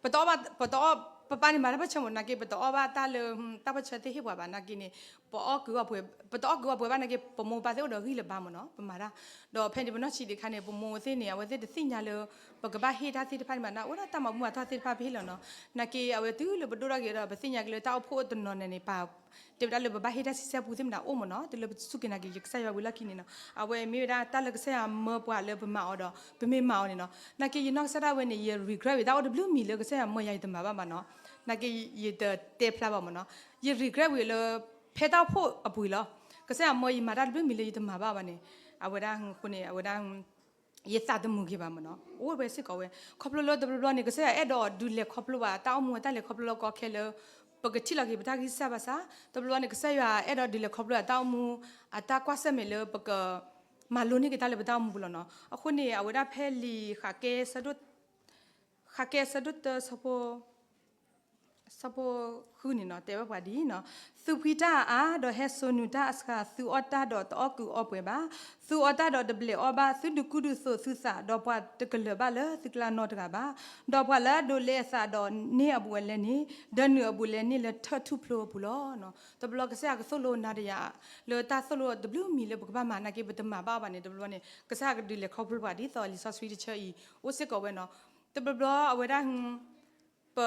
ပတအီၣ်ဘၣ် ပတအီၣ် ပပၢ်န့ၣ်မၤတၢ်ပၢၢ်ဆၢမ့ၢ် နာ်က့ ပတအီၣ်ဘၣ်တၢ်လၢ တၢ်ပၢၢ်ဆၢသ့ၣ်ဟ့ၣ်ပှၤဘၣ် နာ်က့န့ၣ် ပအီၣ်ကုးအီၣ်ပှဲၤ, ပတအီၣ်ကုးအီၣ်ပှဲၤဘၣ် နာ်က့ ပမိၢ်ပပၢ်သ့ၣ်အိၣ်ဒီးဂံၢ်လၢၤဘါမ့ၢ်နီၤ ပမၤတၢ်. ဒီးဖဲန့ၣ် ပနီၢ်ဆံးဒံးခါန့ၣ် ပမိၢ်သ့ၣ်န့ၣ် အဝဲသ့ၣ်တသ့ၣ်ညါလၢ ပကဘၣ်ဟ့ၣ်တၢ်သ့ၣ်တဖၣ်န့ၣ်ဘၣ် နအိၣ်ဒၣ်တၢ်မၤမူအတၢ်သ့ၣ်တဖၣ်ပဟ့ၣ်လီၤနီၤ. နာ်က့ အဝဲတုၤလၢပဒိၣ်ထီၣ်က့ၤဒီး ပသ့ၣ်ညါက့ၤလၢတၢ်အိၣ်ဖှိၣ်တနီၤန့ၣ်န့ၣ် ပ တဲဝဲဒၣ်လၢပဘၣ်ဟ့ၣ်တၢ်ဆံဆဲပူသ့ၣ်မတၤအိၣ်မ့ၢ်နီၤ တုၤလၢပစူၢ်က့ၤနာ်က့ၤ ယကစၢ်ယွၤဝံၤလီၢ်ခံန့ၣ်နီၤ အဝဲမ့ၢ်ဝဲဒၣ်တၢ်လၢကစၢ်ယွၤမၢပှၤလၢပမၤအီၤဒီး ပမ့ၢ်မၤအီၤန့ၣ်နီၤ. နာ်က့ ယနီၢ်ကစၢ်ဒၣ်ဝဲန့ၣ် ယ regret ဝံၤ တၢ်အိၣ်တဘျုးမံၤလၢကစၢ်ယွၤမၢယၤ ယတမၤဘၣ်ဘၣ်နီၤ. နာ်က့ ယတတဲဖျါဘၣ်မ့ၢ်နီၤ ယ regret ဝံၤလၢ ဖဲတၢ်အိၣ်ဖှိၣ်အပူၤလီၤ ကစၢ်ယွၤမၢယမၤတၢ်တဘျုးမံၤလၢယတမၤဘၣ်ဘၣ်န့ၣ် အဝဲဒၣ်အဃိန့ၣ် အဝဲဒၣ် ယသးတမုာ်က့ၤဘၣ်မ့ၢ်နီၤ အိၣ်ဝဲစ့ၢ်ကီးဝဲ ခီဖျိလၢတဘျီဘျီန့ၣ် ကစၢ်ယွၤအဲၣ်ဒိးဒုးလဲၤခီဖျိဘၣ် တၢ်အိၣ်မူအတၢ်လဲၤခီဖျိလၢကီခဲလၢ ပကထံၣ်လီၤက့ၤပတၢ်ဂံၢ်စၢ်ဘၣ်ဆၣ် တဘျီဘျီန့ၣ် ကစၢ်ယွၤအဲၣ်ဒိးဒုးလဲၤခီဖျိဘၣ်တၢ်အိၣ်မူ အတၢ်ကွၢ်ဆၢၣ်မဲာ်လၢပက မၤလိန့ၢ်က့ၤတၢ်လၢပတၢ်အိၣ်မူပူၤလီၤနီၤ. အဃိန့ၣ် အဝဲဒၣ်ဖဲလံာ် ဃးကဲဆၢဒိၣ်တၢ ဆၢဖိ ဆၢဖိဃုန့ၣ်နီၤ တဲဘၣ်ပှၤဒ်အံၤနီၤ, သုဖှံတၢ်အါအါ ဒီးဟဲစိာ်နုာ်တၢ်အစှၤ, သုအီၣ်တၢ်ဒီးတအီၣ်ကုးအီပှဲၤဘၣ်, သုအီတၢ်ဒီးတဘျဲးအီဘၣ်, သုဒုးကူဒုးသိးသုသး, ဒီးပှၤတကလၢၤဘၣ်လၢသုကျါနီတဂၤဘၣ်. ဒီးပှၤလၢအဒိးလဲအသးဒီးန့ၢ်အဘူးအလဲန့ၣ်, ဒီးနုာ်အဘူးအလဲန့ၣ်လၢထၢၣ်ထူၣ်ဖျိအပူၤလီၤ. တဘျီကစၢ်ယွၤကသိၣ်လိနၤဒီးယၤ လၢတၢ်သိၣ်လိတဘျုးမံၤလၢပကဘၣ်မၤနာ်က့ ပတမၤဘၣ်အီၤဘၣ်န့ၣ် တဘျီဘျီန့ၣ် ကစၢ်ယွၤကဒုးလဲၤခီဖျိပှၤဒ်သိးလံာ်စီဆှံတဆၢအံၤ အိၣ်စ့ၢ်ကီးဝဲနီၤ. တဘျီဘျီအဝဲဒၣ် ပ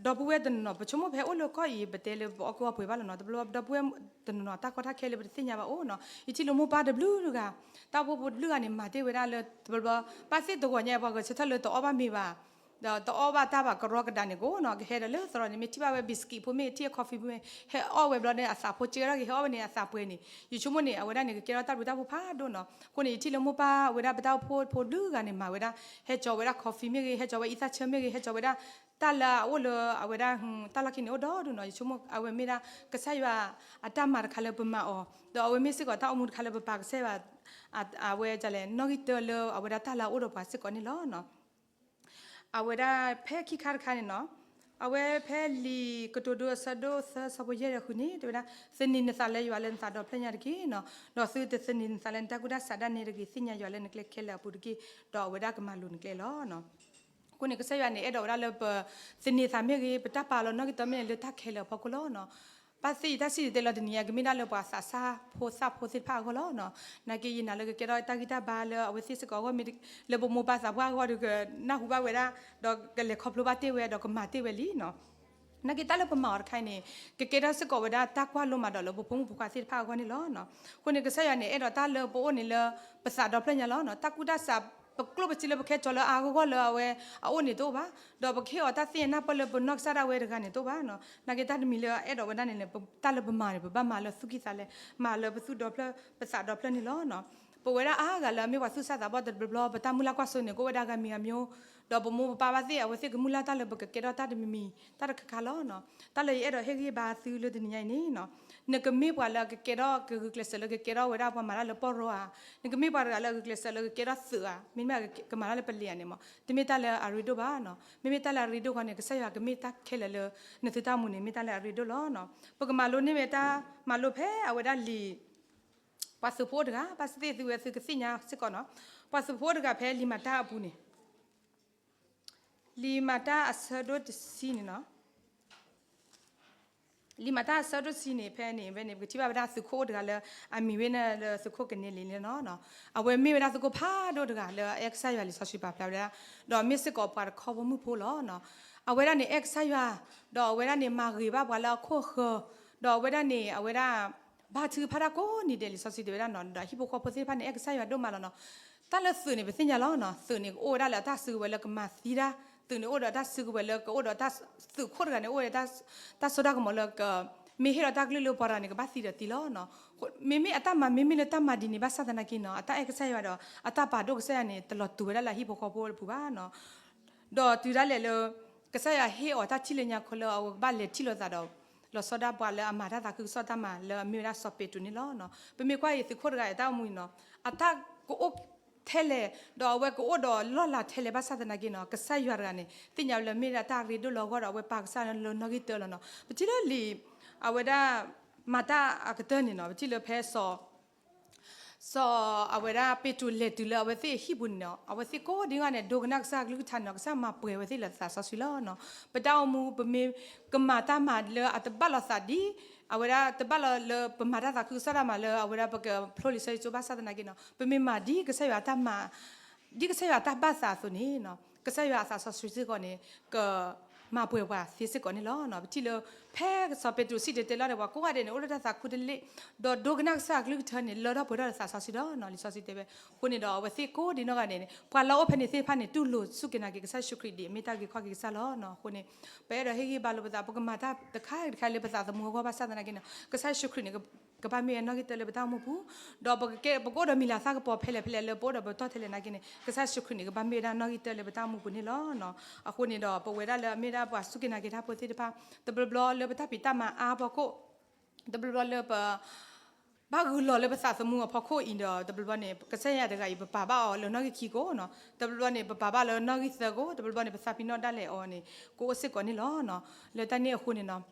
ဒီပုၢ်ဝဲၢ်တနီၤနီၤ ပဆိကမိၣ်ဖဲအိၣ်လၢကီၢ်အံၤ ပတဲလၢပအီၣ်ကုးအီပှဲၤဘၣ်လီၤနီၤ. တဘျီဘျီဒီပုၢ်ဝဲၢ်တနီၤနီၤ တၢ်ကီတၢ်ခဲလၢပတသ့ၣ်ညါဘၣ်အိၣ်နီၤ. ယထံၣ်လၢမိၢ်ပၢ်တဘျုးတဂၤ တၢ်အိၣ်ဖှိၣ်ဖိတဘျုးဂၤန့ၣ် မၤတ့ၢ်ဝဲဒၣ်လၢ တဘျီဘျီ ဘၣ်သ့ၣ်တဂီၤညါ ပှၤဂဲၤဆၢထၢၣ်လၢတအီၣ်ဘၣ်မ့ၤဘၣ် ဒီးတအီၣ်ဘၣ်တၢ်ဘၣ်ကရီကဒါန့ၣ်ကအိၣ်နီၤ. ကဟဲဒီးလၢသရိာ်န့ၣ် မ့ၢ်ထံၣ်ဘၣ်ဝဲ biscuit ဖိမ့ၢ်ဂ့ၤ ထံၣ် coffee ဖိမ့ၢ်ဂ့ၤ ဟဲအီၣ်ဝဲဘျီန့ၣ် အသးဖိကဲထီၣ်က့ၤ ဟဲအီၣ်ဝဲန့ၣ် အသးပှဲၤန့ၣ် ယဆိကမိၣ်န့ၣ် အဝဲဒၣ်န့ၣ် ကကဲထီၣ်တၢ်ဘျုးတၢ်ဖှိၣ်ဖးဒိၣ်နီၤ. အဃိန့ၣ် ယထံၣ်လၢမိၢ်ပၢ်ဝဲဒၣ်ပတၢ်အိၣ်ဖှိၣ်ဖိတဘျုးဂၤန့ၣ် မၤဝဲဒၣ် ဟဲကၠီဝဲဒၣ် coffee မ့ၢ်ဂ့ၤ ဟဲကၠီဝဲအံသၣ်ဆၢမ့ၢ်ဂ့ၤ ဟဲကၠီဝဲဒၣ် တၢ်လၢအအိၣ်လၢအဝဲဒၣ် တၢ်လီၢ်ခံန့ၣ်အိၣ်ဒီဒူၣ်နီၤ. ယဆိကမိၣ်အဝဲမ့ၢ်ဒၣ် ကစၢ်ယွၤအတၢ်မၤတခါလၢပမၤအီၤ ဒီးအဝဲမ့ၢ်စ့ၢ်ကီးတၢ်အိၣ်မူတခါလၢပပာ်ကစၢ်ယွၤ အဝဲဒ်လဲၣ် နီၣ်ဂံၢ်တၢလၢအဝဲဒၣ်တၢ်လၢအအိၣ်ဒီးပှၤစ့ၢ်ကီးန့ၣ်လီၤ. အဝဲဒၣ်ဖဲခံခါတခါန့ၣ်နီၤ, အဝဲဖဲလံာ်ကတိၤဒိအဆၢဒိၣ်သၢဆၢဖိယဲၢ်ဒီးဃုန့ၣ် တဲဝဲဒၣ် သန့ၤနသးလၢယွၤလၢနသးဒီဖျၢၣ်ညါတက့ၢ်နီၤ, ဒီးသုတသန့ၤနသးလၢနတၢ်ကူၣ်တၢ်ဆးဒၣ်နဲတဂ့ၤ, သ့ၣ်ညါယွၤလၢနကျဲခဲလၢာ်အပူၤတက့ၢ်, ဒီးအဝဲဒၣ်ကမၤလိၤနကျဲလီၤ. အဃိန့ၣ် ကစၢ်ယွၤန့ၣ် အဲၣ်ဒိးဝဲဒၣ်လၢပသန့ၤသးမ့ၢ်ဂ့ၤ, ပတၢ်ပာ်လီၤနီၣ်ဂံၢ်တၢမ့ၢ်ဂ့ၤ လၢတၢ်ခဲလၢာ်အဖီခိၣ်လီၤ. ဘၣ်သ့ၣ်ယတၢ်စံၣ်တဲၤတဲလီၤတနံၤအံၤ ကမ့ၢ်ဒၣ်လၢပှၤသးစၢ်ဖိသၣ်ဖိသ့ၣ်တဖၣ်အဂီၢ်လီၤ. နာ်က့ယနာ်လၢကကဲထီၣ်တၢ်ဂံၢ်တၢ်ဘါလၢအဝဲသ့ၣ်စ့ၢ်ကီးအဂီၢ်မ့ၢ် လၢပမိၢ်ပၢ်သးပှၢ်အဂီၢ်ဒီး ကနၢ်ဟူဘၣ်ဝဲဒၣ်, ဒီးကလဲၤခီဖျိဘၣ်တ့ၢ်ဝဲ ဒီးကမၤတ့ၢ်ဝဲလံနီၤ. နာ်က့တၢ်လၢပမၤအီၤတခါအံၤန့ၣ် ကကဲထီၣ်စ့ၢ်ကီးဝဲဒၣ်တၢ်ကွၢ်လိမၤဒိးလၢပဖိမုၣ်ဖိခွါသ့ၣ်တဖၣ်အဂီၢ်န့ၣ်လီၤ. အဃိန့ၣ် ကစၢ်ယွၤန့ၣ် အဲၣ်ဒိးတၢ်လၢပအိၣ်န့ၣ်လၢ ပသးဒီဖျၢၣ်ညါလီၤ. တၢ်ကူၣ်တၢ်ဆး ပကျိၣ်ပစ့လၢပခဲကၠီလၢအါအါဂီၢ်ဂီၢ်လၢအဝဲအအိၣ်န့ၣ်တအိၣ်ဘၣ်, ဒီးပကဟ့ၣ်အီၤတၢ်သ့ၣ်ညါနၢ်ပၢၢ်လၢပနီၢ်ကစၢ်ဒၣ်ဝဲတဂၤန့ၣ်တအိၣ်ဘၣ်နီၤ. နာ်က့တၢ်တမံၤလၢအအဲၣ်ဒိးဝဲဒၣ်န့ၣ် တၢ်လၢပမၤန့ၣ် ပဘၣ်မၤလၢသူၣ်ကံၢ်သးလဲ, မၤလၢပသူၣ်ဒီဖျၢၣ် ပသးဒီဖျၢၣ်န့ၣ်လီၤ. ပဝဲဒၣ်အါဂၤလၢအမ့ၢ်ပှၤသူၣ်စၢ်သးဘီၣ်တဘျီဘျီ ပတၢ်မုၢ်လၢ်ကွၢ်စိန့ၣ် ကအိၣ်ဝဲဒၣ်ဂၤမံၤဂၤမံၤ, ဒီးပမိၢ်ပပၢ်ဘၣ်သ့ၣ် အဝဲသ့ၣ်ကမုၢ်လၢ်တၢ်လၢပကကဲထီၣ်တၢ်တမံၤမံၤ တၢ်တခါခါလီၤ. တၢ်လၢယအဲၣ်ဒိးဟ့ၣ်ဂံၢ်ဘါသုလၢတနံၤညါအံၤန့ၣ် နကမ့ၢ်ပှၤလၢကကဲထီၣ် ကဂုာ်ကျဲးစၢးလၢကကဲထီၣ်ဝဲဒၣ်ပှၤမၤတၢ်လၢပီၢ်ရီဧါ, နကမ့ၢ်ပှၤတဂၤလၢအဂုာ်ကျဲးစၢးလၢကကဲထီၣ်သုးဧါ, မ့တမ့ၢ်ကမၤတၢ်လၢပလံၤဧါန့ၣ်မး တမ့ၢ်တၢ်လၢအရ့ဒိၣ်ဘၣ်နီၤ. မ့မ့ၢ်တၢ်လၢအရ့ဒိၣ်ဃီန့ၣ် ကစၢ်ယွၤကမ့ၢ်တၢ်ခဲလၢာ်လၢ နသုတၢ်အိၣ်မူန့ၣ် မ့ၢ်တၢ်လၢအရ့ဒိၣ်လီၤ. ပကမၤလိန့ၢ်ဝဲတၢ်မၤလိဖဲအဝဲဒၣ်လံာ် ပှၤသုးဖိအိၣ်တဂၤ ဘၣ်သ့ၣ်သ့ၣ်သုဝဲသုကသ့ၣ်ညါစ့ၢ်ကီးနီၤ, ပှၤသုးဖိအိၣ်တဂၤဖဲလံာ်မၤတၢ်အပူၤန့ၣ် လံာ်မၤတၢ်အဆၢဒိၣ်တဆံန့ၣ်နီၤ, လံာ်မၤတၢ်အဆၢဒိၣ်တဆံန့ၣ် ဖဲန့ၣ် ဖဲန့ၣ် ပကထံၣ်ဘၣ်ဝဲဒၣ်သုးခိၣ်အိၣ်တဂၤလၢ အမံၤဝဲန့ၣ်လၢသုးခိၣ်ကန့လံန့ၣ်လီၤ. အဝဲမ့ၢ်ဝဲဒၣ်သုးခိၣ်ဖးဒိၣ်တဂၤလၢအအဲၣ်ကစၢ်ယွၤလံာ်စီဆှံပာ်ဖျါဝဲဒၣ်, ဒီးမ့ၢ်စ့ၢ်ကီးပှၤတခီဘီမုၢ်ဖိလီၤ. အဝဲဒၣ်န့ၣ်အဲၣ်ကစၢ်ယွၤ, ဒီးအဝဲဒၣ်န့ၣ်မၤဂ့ၤဘၣ်ပှၤလၢအခိၣ်ဃၢၤ, ဒီးအဝဲဒၣ်န့ၣ် အဝဲဒၣ် ဘါထုကဖၣ်တၢ်ကိးနံၤဒဲးလံာ်စီဆှံတဲဝဲဒၣ်နီၤ, ဒီးဟံၣ်ဖိဃီဖိသ့ၣ်တဖၣ်န့ၣ် အဲၣ်ကစၢ်ယွၤဒိၣ်မးလီၤနီၤ. တၢ်လၢသုးန့ၣ်ပသ့ၣ်ညါလီၤနီၤ, သုးန့ၣ်ကအိၣ်ဝဲဒၣ်လၢအတၢ်စုကဝဲၤလၢကမၤသံတၢ်, သုးန့ၣ်အိၣ်ဒီးတၢ်စုကဝဲၤလၢကအိၣ်ဒီးတၢ်, သုးခိၣ်တဂၤန့ၣ် အိၣ်ဝဲဒၣ်တၢ်စိတၢ်ကမီၤလၢက မ့ၢ်ဟ့ၣ်ဒီးတၢ်ကလုၢ်လၢပှၤတဂၤန့ၣ် ကဘၣ်သံဒီးသံလီၤနီၤ. မ့မ့ၢ်အတၢ်မၤမ့မ့ၢ်လၢတၢ်မၤဒ်န့ၣ်ဘၣ်ဆၣ်သနာ်က့နီၤ, အတၢ်အဲၣ်ကစၢ်ယွၤဒီး အတၢ်ပာ်ဒိၣ်ကစၢ်ယွၤန့ၣ် တလီၤတူာ်ဝဲဒၣ်လၢအဟံၣ်ဖိဃီဖိတပူၤဘၣ်နီၤ. ဒီးတုၤဒၣ်လဲာ်လၢ ကစၢ်ယွၤဟ့ၣ်အီၤတၢ်ထံၣ်လၢညါခီလၢအဝဲကဘၣ်လဲၤထံၣ်လိာ်သးဒီး လီၤဆီဒၣ်ပှၤလၢအမၤတၢ်သးခုကစီၣ်တၢ်မၤလၢအမ့ၢ်ဝဲဒၣ်စီၤပ့းတရူးန့ၣ်လီၤ. ပမ့ၢ်ကွၢ်အံၤသုးခိၣ်တဂၤအံၤတၢ်အိၣ်မူအံၤနီၤ, အတၢ်ကအိၣ်ထဲလဲၣ်, ဒီးအဝဲကအိၣ်ဒီးလီၢ်လၤထဲလဲၣ်ဘၣ်ဆၣ်သနာ်က့နီၤ, ကစၢ်ယွၤတဂၤန့ၣ် သ့ၣ်ညါဝဲလၢမ့ၢ်ဒၣ်တၢ်ရ့ဒိၣ်လၢအဂီၢ်ဒီးအဝဲပာ်ကစၢ်ယွၤလၢနီၣ်ဂံၢ်တၢလီၤနီၤ. ပထံၣ်လၢလံာ် အဝဲဒၣ် မၤတၢ်အကတၢၢ်န့ၣ်နီၤ, ပထံၣ်လၢဖဲစီၤ စီၤအဝဲဒၣ်ပ့းတရူးလဲၤတုၤလၢအဝဲသ့ၣ်အဟံၣ်ပူၤန့ၣ်နီၤ, အဝဲသ့ၣ်ကိးဒံနီၢ်ဂၤန့ၣ် ဒိကနၣ်ကစၢ်အကလုၢ်ကထါန့ၣ်နီၤ, ကစၢ်မၤပှဲၤဝဲသ့ၣ်လၢသးစီဆှံလီၤနီၤ. ပတၢ်အိၣ်မူ ပမ့ၢ်ကမၤတၢ်မၤလၢအတဘၣ်လိာ်သးဒ် အဝဲဒၣ်တဘၣ်လိာ်လၢပမၤတၢ်သးခုကစီၣ်တၢ်မၤလၢအဝဲဒၣ်ပကဖျိလံာ်စီဆှံကၠိဘၣ်ဆၣ်သနာ်က့နီၤ, ပမ့ၢ်မၤဒ်ကစၢ်ယွၤတၢ်မၤ ဒ်ကစၢ်ယွၤတၢ်ဘၣ်သးအသိးန့ၣ်နီၤ, ကစၢ်ယွၤအသးစီဆှံစ့ၢ်ကီးန့ၣ် ကမၤပှဲၤပှၤသ့စ့ၢ်ကီးန့ၣ်လီၤ. ပထံၣ်လၢ ဖဲစီၤပ့းတရူးစံၣ်တဲၤတဲလီၤဒီး ပှၤကိးဂၤဒဲးန့ၣ် အိၣ်ဒီးတၢ်သးခူတလ့ၢ်, ဒီးဒိကနၣ်ကစၢ်အကလုၢ်ကထါန့ၣ် လၢထီၣ်ပှဲၤထီၣ်ဒီးသးစီဆှံဒီးနီၤ, လံာ်စီဆှံတဲဝဲ. အဃိန့ၣ်ဒီး အဝဲသ့ၣ်ကိးဒံနီၢ်ဂၤန့ၣ် ပှၤလၢအအိၣ်ဖဲန့ၣ်သ့ၣ်တဖၣ်န့ၣ် တူၢ်လိာ်စူၢ်က့ၤနာ်က့ၤကစၢ်ယ့ၣ်ၡူးခရံာ်ဒ်အမ့ၢ်တၢ်ဂ့ၤခီၣ်က့ၤကစၢ်လီၤနီၤ. အဃိန့ၣ် ပအဲၣ်ဒိးဟ့ၣ်ဂံၢ်ဘါလိာ်ပသး ပကမၤတၢ်တခါတခါလၢပသးသမူအဂီၢ်ဘၣ်ဆၣ်သနာ်က့န့ၣ် ကစၢ်ယ့ၣ်ၡူးခရံာ်န့ၣ် ကဘၣ်မ့ၢ်ဝဲနီၣ်ဂံၢ်တၢလၢပတၢ်အိၣ်မူပူၤ, ဒီးပကကဲ ပကအိၣ်ဒီးမံၤလၤသၣ်ကပီၤဖဲလဲၣ်ဖဲလဲၣ်လၢပအိၣ်ဒီးပတီၢ်ထဲလဲၣ်နာ်က့န့ၣ် ကစၢ်ယ့ၣ်ၡူးခရံာ်န့ၣ် ကဘၣ်မ့ၢ်ဝဲဒၣ်နီၣ်ဂံၢ်တၢလၢပတၢ်အိၣ်မူပူၤန့ၣ်လီၤ. အဃိန့ၣ်ဒီး ပဝဲဒၣ်လၢအမ့ၢ်ဒၣ်ပှၤစူၢ်က့ၤနာ်က့ၤတၢ်ဖိသ့ၣ်တဖၣ် တဘျီဘျီလၢပတၢ်ဖံးတၢ်မၤအါဖီခိၣ် တဘျီဘျီလၢပ ဘၣ်ဂုာ်လီၤလၢပသးသမူအဖီခိၣ်အံၤဒီး တဘျီဘျီန့ၣ် ကစၢ်ယွၤတဂၤအံၤ ပပာ်ဘၣ်အီၤလၢနီၣ်ဂံၢ်ခံကိးနီၤ, တဘျီဘျီန့ၣ် ပပာ်ဘၣ်လၢနီၣ်ဂံၢ်သၢကိး, တဘျီဘျီန့ၣ် ပသးပ့ၤနီၣ်ဒၣ်လဲာ်အီၤန့ၣ် ကအိၣ်စ့ၢ်ကီးန့ၣ်လီၤ. လၢတၢ်န့ၣ်အဃိန့ၣ်နီၤ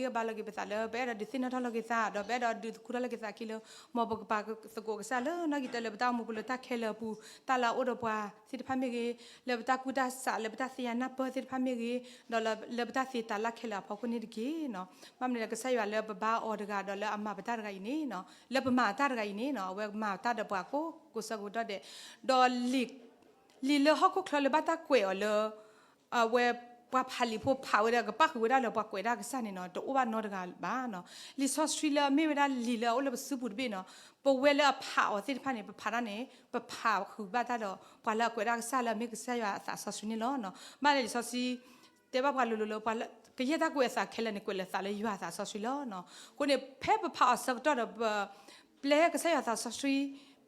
ပအဲၣ်ဒိးဟ့ၣ်ဂံၢ်ဟ့ၣ်ဘါလီၤက့ၤပသးလၢ ပအဲၣ်ဒိးဒုးသ့ၣ်နီၣ်ထီၣ်လီၤက့ၤသး ဒီးပအဲၣ်ဒိးဒုးသကိးထီၣ်လီၤက့ၤသးအခံလၢ မ်ပကပာ်သကိးကစၢ်လၢနီၣ်ဂံၢ်တၢလၢပတၢ်အိၣ်မူပူၤလၢတၢ်ခဲလၢာ်အပူၤ, တၢ်လၢအအိၣ်ဒီးပှၤသ့ၣ်တဖၣ်မ့ၢ်ဂ့ၤ, လၢပတၢ်ကူၣ်တၢ်ဆး လၢပတၢ်သ့ၣ်ညါနၢ်ပၢၢ်သ့ၣ်တဖၣ်မ့ၢ်ဂ့ၤ, ဒီးလၢပတၢ်သ့တၢ်လၢခဲလၢာ်အဖီခိၣ်န့ၣ်တက့ၢ်နီၤ. ဘၣ်မနုၤလဲၣ် ကစၢ်ယွၤလၢပဘါအီၤတဂၤဒီးလၢအမၤပတၢ်တဂၤအံၤန့ၣ်နီၤ, လၢပမၤတၢ်တဂၤအံၤန့ၣ်နီၤ အဝဲမၤတၢ်ဒီးပှၤကိးကိးဆၢကတီၢ်ဒဲး, ဒီးလံာ် လံာ်လၢဟီၣ်ခိၣ်ချၢလၢဘၣ်တၢ်ကွဲးအီၤလၢ အဝဲပှၤဖးလံာ်ဖိဖးဝဲဒၣ် ကပၣ်ဃုာ်ဝဲဒၣ်လၢပှၤကွဲးတၢ်ကစၢ်န့ၣ်နီၤ တအိၣ်ဘၣ်နီတဂၤဘၣ်နီၤ. လံာ်စီဆှံလၢအမ့ၢ်ဝဲဒၣ်လံာ်လၢအအိၣ်လၢပစုပူၤတဘ့ၣ်နီၤ, ပဝဲလၢအဖးအီၤသ့ၣ်တဖၣ်န့ၣ် ပဖးတၢ်န့ၣ် ပဖးဃုာ်ဘၣ်တၢ်ဒီးပှၤလၢအကွဲးတၢ်ကစၢ်လၢအမ့ၢ်ကစၢ်ယွၤအသးစီဆှံန့ၣ်လီၤနီၤ. ဘၣ်လၢလံာ်စီဆှံ တဲဘၣ်ပှၤလိၤလိၤလၢ ပှၤလၢကယဲၢ်တၢ်ကွဲးအသးခဲလၢာ်န့ၣ် ကွဲးလၢသးလၢယွၤအသးစီဆှံလီၤနီၤ. အဃိန့ၣ် ဖဲပဖးအီၤဆၢကတီၢ်ဒီး ပ ပျဲကစၢ်ယွၤသးစီဆှံ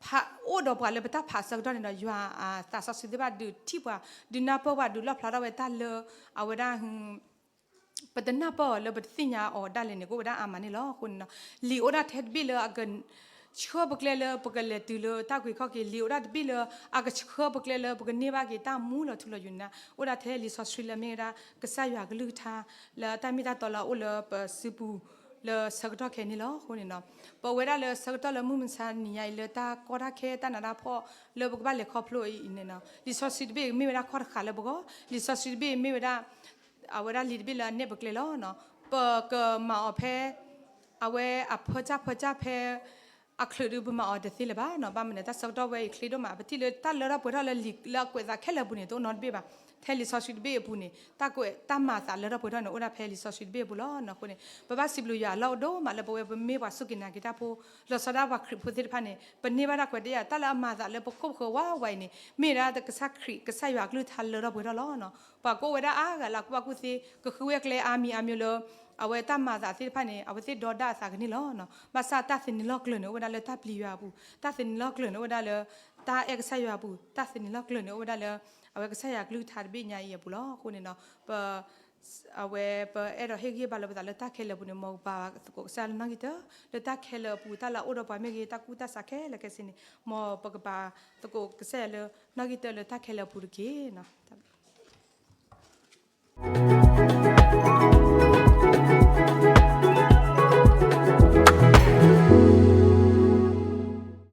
ဖးအိၣ်ဒီးပှၤလၢပတၢ်ဖးအဆၢကတီၢ်န့ၣ်ဒီး ယွၤအသးစီဆှံသ့ၣ်တဖၣ်ဒုးထံၣ်ပှၤ ဒုးနၢ်ပၢၢ်ပှၤ ဒုးလီၣ်ဖျါထီၣ်ဝဲတၢ်လၢ အဝဲဒၣ် ပတနၢ်ပၢၢ်အီၤလၢပတသ့ၣ်ညါအီၤဒၣ်လဲာ်န့ၣ် ကအိၣ်ဝဲဒၣ်အါမးန့ၣ်လီၤ. အဃိန့ၣ်နီၤ လံာ်အိၣ်ဒၣ်ထဲတဘ့ၣ်လၢအက ဆှၢပကျဲလၢပကလဲၤတုၤလၢတၢ်ဂ့ၤခီၣ်က့ၤ, လံာ်အိၣ်ဒၣ်တဘ့ၣ်လၢအကဆှၢပကျဲလၢပကန့ၢ်ဘၣ်က့ၤတၢ်မူလီၤထူလီၤယိာ်န့ၣ် အိၣ်ဒၣ်ထဲလံာ်စီဆှံလၢအမ့ၢ်ဝဲဒၣ် ကစၢ်ယွၤကလုၢ်ကထါ လၢတၢ်မ့ၢ်တၢ်တီလၢအအိၣ်လၢပစုပူၤ လၢဆၢကတီၢ်ခဲအံၤန့ၣ်လီၤ. အဃိန့ၣ်နီၤ ပဝဲဒၣ်လၢဆၢကတီၢ်လၢမုၢ်မဆါနံၤညါအံၤ လၢတၢ်ကီတၢ်ခဲတၢ်နးတၢ်ဖှီၣ်လၢပကဘၣ်လဲၤခီဖျိအံၤန့ၣ်နီၤ လံာ်စီဆှံတဘ့ၣ်မ့ၢ်ဝဲဒၣ်ခီၣ်တဃာ်လၢပဂီၢ်, လံာ်စီဆှံတဘ့ၣ်မ့ၢ်ဝဲဒၣ် အဝဲဒၣ်လံာ်တဘ့ၣ်လၢအနဲၣ်ပကျဲလီၤနီၤ. ပကမၤအီၤဖဲ အဝဲအဖၢတၢ်ဖၢတၢ်ဖဲ အချုးဒုးပမၤအီၤတသ့လၢၤဘၣ်နီၤ. ဘၣ်မနုၤ တၢ်ဆၢကတီၢ်ဝဲအံၤချ့ဒိၣ်မး, ပထံၣ်လၢတၢ်လၢထီၣ်ပှဲၤထီၣ်လၢလံာ်လၢအကွဲးသးခဲလၢာ်အပူၤန့ၣ် တအိၣ်နီတဘ့ၣ်ဘၣ်. ထဲလံာ်စီဆှံတဘ့ၣ်အပူၤန့ၣ် တၢ်ကွဲးတၢ်မၤအသးလၢထီၣ်ပှဲၤထီၣ်န့ၣ် အိၣ်ဒၣ်ဖဲလံာ်စီဆှံတဘ့ၣ်အပူၤလီၤ. အဃိန့ၣ် ပဘၣ်စံးဘျုးယွၤအလီၢ်အိၣ်ဒိၣ်မးလၢပဝဲပမ့ၢ်ပှၤစူၢ်က့ၤနာ်က့ၤတၢ်ဖိ လီၤဆီဒၣ်ပှၤခရံာ်ဖိသ့ၣ်တဖၣ်န့ၣ် ပန့ၢ်ဘၣ်တၢ်ခွဲးတၢ်ယာ် တၢ်လၢအမၤအသးလၢပခိၣ်ပဃၢၤဝးဝးအံၤန့ၣ် မ့ၢ်ဝဲဒၣ်ကစၢ်ခရံာ် ကစၢ်ယွၤအကလုၢ်ကထါလၢထီၣ်ပှဲၤထီၣ်လီၤ. ပှၤကအိၣ်ဝဲဒၣ်အါဂၤလၢအကူၣ်ဘၣ်ကူၣ်သ့ ကဃုဝဲကျဲအါမံၤအါမျိၤလၢ အဝဲတၢ်မၤအသးသ့ၣ်တဖၣ်န့ၣ် အဝဲသ့ၣ်ဒီဒၣ်အသးကန့ၢ်လီၤ. ဘၣ်ဆၣ်တၢ်သန့ၤလီၢ်ကျၢၤန့ၣ် အိၣ်ဝဲဒၣ်လၢတၢ်ပျံၤယွၤအပူၤ, တၢ်သန့ၤလီၢ်ကျၢၤန့ၣ် အိၣ်ဝဲဒၣ်လၢ တၢ်အဲၣ်ကစၢ်ယွၤအပူၤ, တၢ်သန့ၤလီၢ်ကျၢၤန့ၣ် အိၣ်ဝဲဒၣ်လၢ အဝဲကစၢ်ယွၤကလုၢ်ကထါတဘ့ၣ်ညါအံၤအပူၤလီၤ. အဃိန့ၣ်နီၤ ပ အဝဲပအဲၣ်ဒိးဟ့ၣ်ဂံၢ်ဟ့ၣ်ဘါလၢပသးလၢတၢ်ခဲလၢာ်အပူၤန့ၣ် မ်ပကပာ်သကိးကစၢ်လၢနီၣ်ဂံၢ်တၢ, လၢတၢ်ခဲလၢာ်အပူၤ တၢ်လၢအအိၣ်ဒီးပှၤမ့ၢ်ဂ့ၤ တၢ်ကူၣ်တၢ်ဆးခဲလၢာ်ခဲဆ့န့ၣ် မ်ပကပာ်သကိးကစၢ်ယွၤလၢနီၣ်ဂံၢ်တၢလၢတၢ်ခဲလၢာ်အပူၤတက့ၢ်နီၤ.